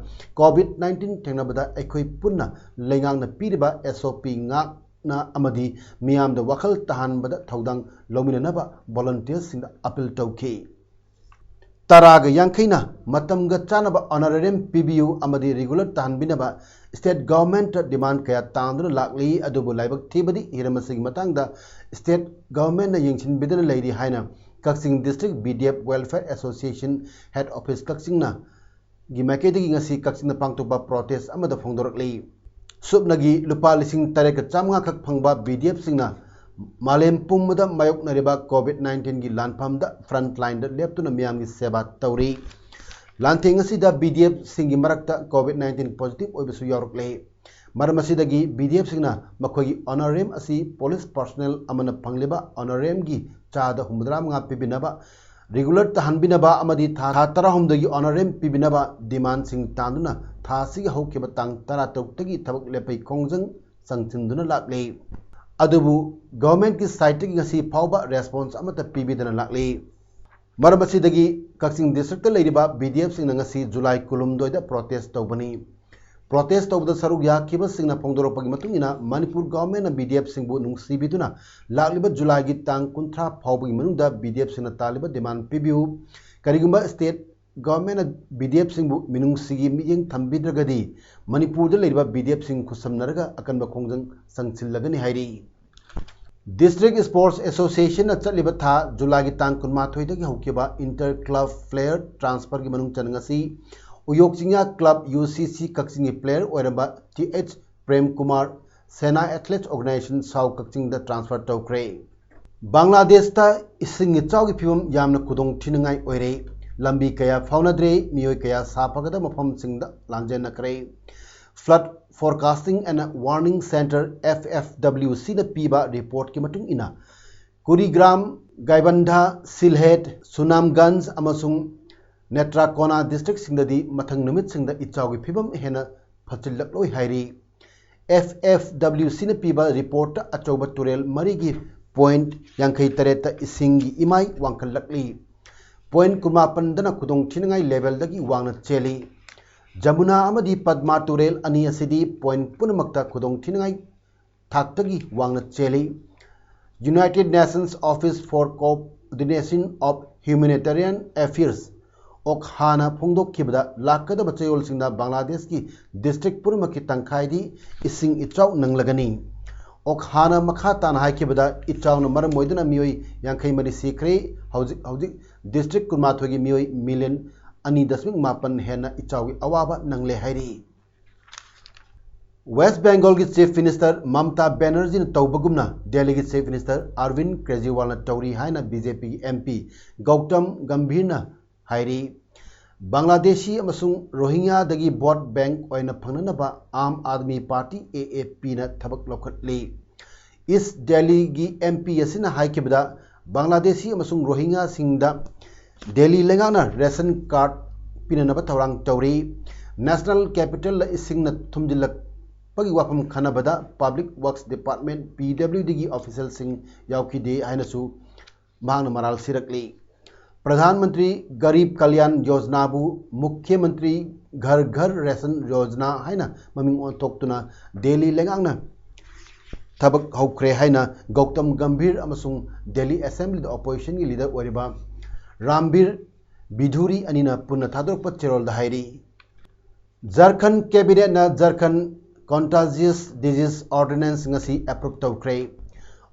ꯀꯣꯚꯤꯗ ꯅꯥꯏꯟꯇꯤꯟ ꯊꯦꯡꯅꯕꯗ ꯑꯩꯈꯣꯏ ꯄꯨꯟꯅ ꯂꯩꯉꯥꯛꯅ ꯄꯤꯔꯤꯕ ꯑꯦꯁ ꯑꯣ ꯄꯤ ꯉꯥꯛ ꯅ ꯑꯃꯗꯤ ꯃꯤꯌꯥꯝꯗ ꯋꯥꯈꯜ ꯇꯥꯍꯟꯕꯗ ꯊꯧꯗꯥꯡ ꯂꯧꯃꯤꯟꯅꯅꯕ ꯚꯣꯂꯨꯟꯇꯤꯌꯔꯁꯤꯡꯗ ꯑꯄꯤꯜ ꯇꯧꯈꯤ꯫ ꯇꯔꯥꯒ ꯌꯥꯡꯈꯩꯅ ꯃꯇꯝꯒ ꯆꯥꯅꯕ ꯑꯣꯅꯔꯦꯔꯤꯌꯝ ꯄꯤꯕꯤꯌꯨ ꯑꯃꯗꯤ ꯔꯤꯒꯨꯂꯔ ꯇꯥꯍꯟꯕꯤꯅꯕ ꯁ꯭ꯇꯦꯠ ꯒꯚꯔꯟꯃꯦꯟꯠꯇ ꯗꯤꯃꯥꯟ ꯀꯌꯥ ꯇꯥꯡꯗꯨꯅ ꯂꯥꯛꯂꯤ, ꯑꯗꯨꯕꯨ ꯂꯥꯏꯕꯛ ꯊꯤꯕꯗꯤ ꯍꯤꯔꯝ ꯑꯁꯤꯒꯤ ꯃꯇꯥꯡꯗ ꯁ꯭ꯇꯦꯠ ꯒꯚꯔꯟꯃꯦꯟꯠꯅ ꯌꯦꯡꯁꯤꯟꯕꯤꯗꯅ ꯂꯩꯔꯤ ꯍꯥꯏꯅ Kakching district B D F welfare association head office ꯀꯛꯆꯤꯡꯅ ꯒꯤ ꯃꯥꯏꯀꯩꯗꯒꯤ ꯉꯁꯤ ꯀꯛꯆꯤꯡꯗ ꯄꯥꯡꯊꯣꯛꯄ ꯄ꯭ꯔꯣꯇꯦꯁ ꯑꯃꯗ ꯐꯣꯡꯗꯣꯔꯛꯂꯤ꯫ ꯁꯨꯞꯅꯒꯤ ꯂꯨꯄꯥ ꯂꯤꯁꯤꯡ ꯇꯔꯦꯠꯀ ꯆꯥꯃꯉꯥ ꯈꯛ ꯐꯪꯕ ꯕꯤ ꯗꯤ ꯑꯦꯐꯁꯤꯡꯅ ꯃꯥꯂꯦꯝ ꯄꯨꯝꯕꯗ ꯃꯥꯌꯣꯛꯅꯔꯤꯕ ꯀꯣꯚꯤꯗ ꯅꯥꯏꯟꯇꯤꯟꯒꯤ ꯂꯥꯟꯐꯝꯗ ꯐ꯭ꯔꯟꯠ ꯂꯥꯏꯟꯗ ꯂꯦꯞꯇꯨꯅ ꯃꯤꯌꯥꯝꯒꯤ ꯁꯦꯕꯥ ꯇꯧꯔꯤ꯫ ꯂꯥꯟꯊꯦꯡ ꯑꯁꯤꯗ ꯕꯤ ꯗꯤ ꯑꯦꯐꯁꯤꯡꯒꯤ ꯃꯔꯛꯇ ꯀꯣꯚꯤꯗ ꯅꯥꯏꯟꯇꯤꯟ ꯄꯣꯖꯤꯇꯤꯚ ꯑꯣꯏꯕꯁꯨ ꯌꯥꯎꯔꯛꯂꯦ꯫ ꯃꯔꯝ ꯑꯁꯤꯗꯒꯤ ꯕꯤ ꯗꯤ ꯑꯦꯐꯁꯤꯡꯅ ꯃꯈꯣꯏꯒꯤ ꯑꯣꯅꯔꯦꯔꯤꯌꯝ ꯑꯁꯤ ꯄꯨꯂꯤꯁ ꯄꯔꯁꯣꯅꯦꯜ ꯑꯃꯅ ꯐꯪꯂꯤꯕ ꯑꯣꯅꯔꯦꯔꯤꯌꯝꯒꯤ ꯆꯥꯗ ꯍꯨꯝꯐꯨꯇꯔꯥ ꯃꯉꯥ ꯄꯤꯕꯤꯅꯕ regular ꯇꯥꯍꯟꯕꯤꯅꯕ ꯑꯃꯗꯤ ꯊꯥ, ꯊꯥ ꯇꯔꯥꯍꯨꯝꯗꯣꯏꯒꯤ honorarium ꯄꯤꯕꯤꯅꯕ demandꯁꯤꯡ ꯇꯥꯟꯗꯨꯅ ꯊꯥ ꯑꯁꯤꯒꯤ ꯍꯧꯈꯤꯕ ꯇꯥꯡ ꯇꯔꯥꯇꯔꯨꯛꯇꯒꯤ ꯊꯕꯛ ꯂꯦꯞꯄꯒꯤ ꯈꯣꯡꯖꯪ ꯆꯪꯁꯤꯟꯗꯨꯅ ꯂꯥꯛꯂꯤ꯫ ꯑꯗꯨꯕꯨ governmentꯀꯤ sideꯇꯒꯤ ꯉꯁꯤ ꯐꯥꯎꯕ response ꯑꯃꯠꯇ ꯄꯤꯕꯤꯗꯅ ꯂꯥꯛꯂꯤ꯫ ꯃꯔꯝ ꯑꯁꯤꯗꯒꯤ ꯀꯛꯆꯤꯡ districtꯇ ꯂꯩꯔꯤꯕ VDFꯁꯤꯡꯅ ꯉꯁꯤ July ꯀꯨꯟꯍꯨꯝꯗꯣꯏꯗ protest ꯇꯧꯕꯅꯤ꯫ Protest ꯇꯧꯕꯗ ꯁꯔꯨꯛ ꯌꯥꯈꯤꯕꯁꯤꯡꯅ ꯐꯣꯡꯗꯣꯔꯛꯄꯒꯤ ꯃꯇꯨꯡ ꯏꯟꯅ, ꯃꯅꯤꯄꯨꯔ governmentꯅ VDFꯁꯤꯡꯕꯨ ꯅꯨꯡꯁꯤꯕꯤꯗꯨꯅ ꯂꯥꯛꯂꯤꯕ Julyꯒꯤ ꯇꯥꯡ ꯀꯨꯟꯊ꯭ꯔꯥ ꯐꯥꯎꯕꯒꯤ ꯃꯅꯨꯡꯗ VDFꯁꯤꯡꯅ ꯇꯥꯜꯂꯤꯕ demand ꯄꯤꯕꯤꯌꯨ꯫ ꯀꯔꯤꯒꯨꯝꯕ state governmentꯅ VDFꯁꯤꯡꯕꯨ ꯃꯤꯅꯨꯡꯁꯤꯒꯤ ꯃꯤꯠꯌꯦꯡ ꯊꯝꯕꯤꯗ꯭ꯔꯒꯗꯤ, ꯃꯅꯤꯄꯨꯔꯗ ꯂꯩꯔꯤꯕ VDFꯁꯤꯡ ꯈꯨꯠꯁꯝꯅꯔꯒ ꯑꯀꯟꯕ ꯈꯣꯡꯖꯪ ꯆꯪꯁꯤꯜꯂꯒꯅꯤ ꯍꯥꯏꯔꯤ꯫ District Sports Associationꯅ ꯆꯠꯂꯤꯕ ꯊꯥ Julyꯒꯤ ꯇꯥꯡ ꯀꯨꯟꯃꯥꯊꯣꯏꯗꯒꯤ ꯍꯧꯈꯤꯕ inter club player transferꯒꯤ ꯃꯅꯨꯡ ꯆꯟꯅ ꯉꯁꯤ ꯎꯌꯣꯛ ꯆꯤꯡꯌꯥ club UCC ꯀꯛꯆꯤꯡꯒꯤ player ꯑꯣꯏꯔꯝꯕ th Prem Kumar Sena Athletes Organization South ꯀꯛꯆꯤꯡꯗ transfer ꯇꯧꯈ꯭ꯔꯦ꯫ ꯕꯪꯒ꯭ꯂꯥꯗꯦꯁꯇ ꯏꯁꯤꯡ ꯏꯆꯥꯎꯒꯤ ꯐꯤꯕꯝ ꯌꯥꯝꯅ ꯈꯨꯗꯣꯡ ꯊꯤꯅꯤꯡꯉꯥꯏ ꯑꯣꯏꯔꯦ꯫ ꯂꯝꯕꯤ ꯀꯌꯥ ꯐꯥꯎꯅꯗ꯭ꯔꯦ, ꯃꯤꯑꯣꯏ ꯀꯌꯥ ꯁꯥꯐꯒꯗꯕ ꯃꯐꯝꯁꯤꯡꯗ ꯂꯥꯟꯖꯦꯟꯅꯈ꯭ꯔꯦ꯫ Flood Forecasting and Warning Centre, FFWCꯅ ꯄꯤꯕ reportꯀꯤ ꯃꯇꯨꯡ ꯏꯟꯅ, ꯀꯨꯔꯤꯒ꯭ꯔꯥꯝ, ꯒꯥꯏꯕꯟꯙ, ꯁꯤꯜꯍꯦꯠ, ꯁꯨꯅꯥꯝꯒꯟꯖ ꯑꯃꯁꯨꯡ ꯅꯦꯇ꯭ꯔꯥꯀꯣꯅꯥ districtꯁꯤꯡꯗꯗꯤ ꯃꯊꯪ ꯅꯨꯃꯤꯠꯁꯤꯡꯗ ꯏꯆꯥꯎꯒꯤ ꯐꯤꯕꯝ ꯍꯦꯟꯅ ꯐꯠꯆꯤꯜꯂꯛꯂꯣꯏ ꯍꯥꯏꯔꯤ꯫ FFWCꯅ ꯄꯤꯕ reportꯇ ꯑꯆꯧꯕ ꯇꯨꯔꯦꯜ ꯃꯔꯤꯒꯤ point ꯌꯥꯡꯈꯩ ꯇꯔꯦꯠꯇ ꯏꯁꯤꯡꯒꯤ ꯏꯃꯥꯏ ꯋꯥꯡꯈꯠꯂꯛꯂꯤ꯫ Point ꯀꯨꯟꯃꯥꯄꯟꯗꯅ ꯈꯨꯗꯣꯡ ꯊꯤꯅꯤꯡꯉꯥꯏ levelꯗꯒꯤ ꯋꯥꯡꯅ ꯆꯦꯜꯂꯤ꯫ ꯖꯃꯨꯅꯥ ꯑꯃꯗꯤ ꯄꯗꯃꯥ ꯇꯨꯔꯦꯜ ꯑꯅꯤ ꯑꯁꯤꯗꯤ point ꯄꯨꯝꯅꯃꯛꯇ ꯈꯨꯗꯣꯡ ꯊꯤꯅꯤꯡꯉꯥꯏ ꯊꯥꯛꯇꯒꯤ ꯋꯥꯡꯅ ꯆꯦꯜꯂꯤ꯫ United Nations Office for Coordination of Humanitarian Affairs, OCHAꯅ ꯐꯣꯡꯗꯣꯛꯈꯤꯕꯗ, ꯂꯥꯛꯀꯗꯕ ꯆꯌꯣꯜꯁꯤꯡꯗ ꯕꯪꯒ꯭ꯂꯥꯗꯦꯁꯀꯤ district ꯄꯨꯝꯅꯃꯛꯀꯤ ꯇꯪꯈꯥꯏꯗꯤ ꯏꯁꯤꯡ ꯏꯆꯥꯎ ꯅꯪꯂꯒꯅꯤ꯫ OCHAꯅ ꯃꯈꯥ ꯇꯥꯅ ꯍꯥꯏꯈꯤꯕꯗ, ꯏꯆꯥꯎꯅ ꯃꯔꯝ ꯑꯣꯏꯗꯨꯅ ꯃꯤꯑꯣꯏ ꯌꯥꯡꯈꯩ ꯃꯔꯤ ꯁꯤꯈ꯭ꯔꯦ꯫ ꯍꯧꯖꯤꯛ ꯍꯧꯖꯤꯛ district ꯀꯨꯟꯃꯥꯊꯣꯏꯒꯤ ꯃꯤꯑꯣꯏ million ꯑꯅꯤ ꯗꯁꯃꯤꯛ ꯃꯥꯄꯟ ꯍꯦꯟꯅ ꯏꯆꯥꯎꯒꯤ ꯑꯋꯥꯕ ꯅꯪꯂꯦ ꯍꯥꯏꯔꯤ꯫ West Bengalꯒꯤ Chief Minister ꯃꯃꯇꯥ ꯕꯦꯅꯔꯖꯤꯅ ꯇꯧꯕꯒꯨꯝꯅ ꯗꯦꯜꯂꯤꯒꯤ Chief Minister ꯑꯔꯕꯤꯟ ꯀꯦꯖ꯭ꯔꯤꯋꯥꯜꯅ ꯇꯧꯔꯤ ꯍꯥꯏꯅ BJPꯒꯤ MP ꯒꯧꯇꯝ ꯒꯝꯚꯤꯔꯅ ꯍꯥꯏꯔꯤ꯫ ꯕꯪꯒ꯭ꯂꯥꯗꯦꯁꯤ ꯑꯃꯁꯨꯡ ꯔꯣꯍꯤꯡꯒ꯭ꯌꯥꯗꯒꯤ vote bank ꯑꯣꯏꯅ ꯐꯪꯅꯅꯕ ꯑꯥꯝ ꯑꯥꯗꯃꯤ ꯄꯥꯔꯇꯤ, AAPꯅ ꯊꯕꯛ ꯂꯧꯈꯠꯂꯤ꯫ East Delhiꯒꯤ MP ꯑꯁꯤꯅ ꯍꯥꯏꯈꯤꯕꯗ, ꯕꯪꯒ꯭ꯂꯥꯗꯦꯁꯤ ꯑꯃꯁꯨꯡ ꯔꯣꯍꯤꯡꯒ꯭ꯌꯥꯁꯤꯡꯗ ꯗꯦꯜꯂꯤ ꯂꯩꯉꯥꯛꯅ ꯔꯦꯁꯟ ꯀꯥꯔꯗ ꯄꯤꯅꯅꯕ ꯊꯧꯔꯥꯡ ꯇꯧꯔꯤ꯫ ꯅꯦꯁꯅꯦꯜ ꯀꯦꯄꯤꯇꯦꯜꯗ ꯏꯁꯤꯡꯅ ꯊꯨꯝꯖꯤꯜꯂꯛꯄꯒꯤ ꯋꯥꯐꯝ ꯈꯟꯅꯕꯗ ꯄꯕ꯭ꯂꯤꯛ ꯋꯥꯔꯛꯁ ꯗꯤꯄꯥꯔꯠꯃꯦꯟ, ꯄꯤ ꯗꯕ꯭ꯂꯤꯌꯨ ꯗꯤꯒꯤ ꯑꯣꯐꯤꯁꯤꯌꯦꯜꯁꯤꯡ ꯌꯥꯎꯈꯤꯗꯦ ꯍꯥꯏꯅꯁꯨ ꯃꯍꯥꯛꯅ ꯃꯔꯥꯜ ꯁꯤꯔꯛꯂꯤ꯫ ꯄ꯭ꯔꯙꯥꯟ ꯃꯟꯇ꯭ꯔꯤ ꯒꯔꯤꯕ ꯀꯜꯌꯥꯟ ꯌꯣꯖꯅꯥꯕꯨ ꯃꯨꯈ꯭ꯌ ꯃꯟꯇ꯭ꯔꯤ ꯘꯔ ꯘꯔ ꯔꯦꯁꯟ ꯌꯣꯖꯅꯥ ꯍꯥꯏꯅ ꯃꯃꯤꯡ ꯑꯣꯟꯊꯣꯛꯇꯨꯅ ꯗꯦꯜꯂꯤ ꯂꯩꯉꯥꯛꯅ ꯊꯕꯛ ꯍꯧꯈ꯭ꯔꯦ ꯍꯥꯏꯅ ꯒꯧꯇꯝ ꯒꯝꯚꯤꯔ ꯑꯃꯁꯨꯡ ꯗꯦꯜꯂꯤ ꯑꯦꯁꯦꯝꯕ꯭ꯂꯤꯗ ꯑꯣꯄꯣꯖꯤꯁꯟꯒꯤ ꯂꯤꯗꯔ ꯑꯣꯏꯔꯤꯕ ꯔꯥꯝꯕꯤꯔ ꯕꯤꯙꯨꯔꯤ ꯑꯅꯤꯅ ꯄꯨꯟꯅ ꯊꯥꯗꯣꯔꯛꯄ ꯆꯦꯔꯣꯜꯗ ꯍꯥꯏꯔꯤ꯫ ꯖꯔꯈꯟ ꯀꯦꯕꯤꯅꯦꯠꯅ ꯖꯔꯈꯟ ꯀꯣꯟꯇꯥꯖꯤꯌꯁ ꯗꯤꯖꯤꯖ ꯑꯣꯔꯗꯤꯅꯦꯟꯁ ꯉꯁꯤ ꯑꯦꯄ꯭ꯔꯨꯞ ꯇꯧꯈ꯭ꯔꯦ꯫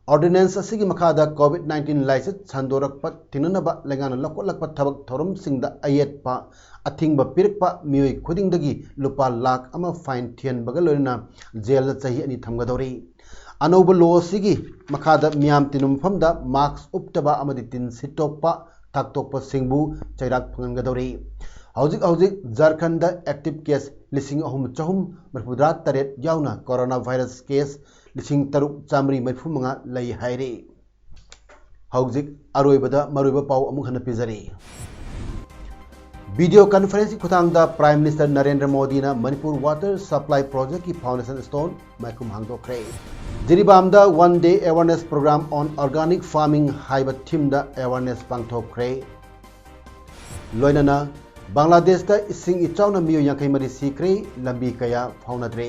ꯑꯣꯔꯗꯤꯅꯦꯟꯁ ꯑꯁꯤꯒꯤ ꯃꯈꯥꯗ ꯀꯣꯚꯤꯗ ꯅꯥꯏꯟꯇꯤꯟ ꯂꯥꯏꯆꯠ ꯁꯟꯗꯣꯔꯛꯄ ꯊꯤꯡꯅꯅꯕ ꯂꯩꯉꯥꯛꯅ ꯂꯧꯈꯠꯂꯛꯄ ꯊꯕꯛ ꯊꯧꯔꯝꯁꯤꯡꯗ ꯑꯌꯦꯠꯄ ꯑꯊꯤꯡꯕ ꯄꯤꯔꯛꯄ ꯃꯤꯑꯣꯏ ꯈꯨꯗꯤꯡꯗꯒꯤ ꯂꯨꯄꯥ ꯂꯥꯈ ꯑꯃ ꯐꯥꯏꯟ ꯊꯤꯍꯟꯕꯒ ꯂꯣꯏꯅꯅ ꯖꯦꯜꯗ ꯆꯍꯤ ꯑꯅꯤ ꯊꯝꯒꯗꯧꯔꯤ꯫ ꯑꯅꯧꯕ ꯂꯣ ꯑꯁꯤꯒꯤ ꯃꯈꯥꯗ ꯃꯤꯌꯥꯝ ꯇꯤꯟꯕ ꯃꯐꯝꯗ ꯃꯥꯁ꯭ꯛ ꯎꯞꯇꯕ ꯑꯃꯗꯤ ꯇꯤꯟ ꯁꯤꯠꯇꯣꯛꯄ ꯊꯥꯛꯇꯣꯛꯄꯁꯤꯡꯕꯨ ꯆꯩꯔꯥꯛ ꯐꯪꯍꯟꯒꯗꯧꯔꯤ꯫ ꯍꯧꯖꯤꯛ ꯍꯧꯖꯤꯛ ꯖꯔꯈꯟꯗ ꯑꯦꯛꯇꯤꯚ ꯀꯦꯁ ꯂꯤꯁꯤꯡ ꯑꯍꯨꯝ ꯆꯍꯨꯝ ꯃꯔꯤꯐꯨꯇꯔꯥ ꯇꯔꯦꯠ ꯌꯥꯎꯅ ꯀꯣꯔꯣꯅꯥ ꯚꯥꯏꯔꯁ ꯀꯦꯁ ꯂꯤꯁꯤꯡ ꯇꯔꯨꯛ ꯆꯥꯃꯔꯤ ꯃꯔꯤꯐꯨ ꯃꯉꯥ ꯂꯩ ꯍꯥꯏꯔꯤ꯫ ꯍꯧꯖꯤꯛ ꯑꯔꯣꯏꯕꯗ ꯃꯔꯨꯑꯣꯏꯕ ꯄꯥꯎ ꯑꯃꯨꯛ ꯍꯟꯅ ꯄꯤꯖꯔꯤ꯫ ꯚꯤꯗꯤꯑꯣ ꯀꯟꯐꯔꯦꯟꯁꯀꯤ ꯈꯨꯊꯥꯡꯗ ꯄ꯭ꯔꯥꯏꯝ ꯃꯤꯅꯤꯁꯇꯔ ꯅꯔꯦꯟꯗ꯭ꯔ ꯃꯣꯗꯤꯅ ꯃꯅꯤꯄꯨꯔ ꯋꯥꯇꯔ ꯁꯄ꯭ꯂꯥꯏ ꯄ꯭ꯔꯣꯖꯦꯛꯀꯤ ꯐꯥꯎꯟꯗꯦꯁꯟ ꯁ꯭ꯇꯣꯟ ꯃꯥꯏꯈꯨꯝ ꯍꯥꯡꯗꯣꯛꯈ꯭ꯔꯦ꯫ ꯖꯤꯔꯤꯕꯥꯝꯗ One Day Awareness Program on Organic Farming ꯍꯥꯏꯕ ꯊꯤꯝꯗ ꯑꯦꯋꯥꯔꯅꯦꯁ ꯄꯥꯡꯊꯣꯛꯈ꯭ꯔꯦ꯫ ꯂꯣꯏꯅꯅ ꯕꯪꯒ꯭ꯂꯥꯗꯦꯁꯇ ꯏꯁꯤꯡ ꯏꯆꯥꯎꯅ ꯃꯤꯑꯣꯏ ꯌꯥꯡꯈꯩ ꯃꯔꯤ ꯁꯤꯈ꯭ꯔꯦ, ꯂꯝꯕꯤ ꯀꯌꯥ ꯐꯥꯎꯅꯗ꯭ꯔꯦ꯫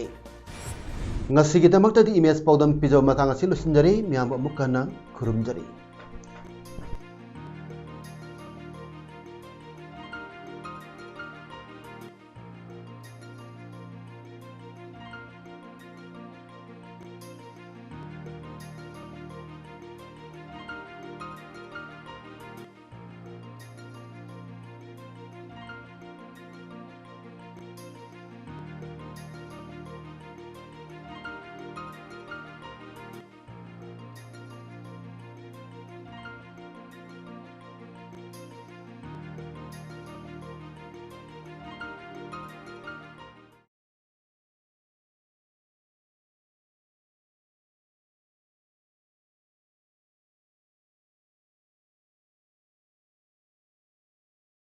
ꯉꯁꯤꯒꯤꯗꯃꯛꯇꯗꯤ ꯏꯃꯦꯖ ꯄꯥꯎꯗꯝ ꯄꯤꯖꯕ ꯃꯇꯥꯡ ꯑꯁꯤ ꯂꯣꯏꯁꯤꯟꯖꯔꯦ꯫ ꯃꯌꯥꯝꯕꯨ ꯑꯃꯨꯛ ꯍꯟꯅ ꯈꯨꯔꯨꯝꯖꯔꯤ꯫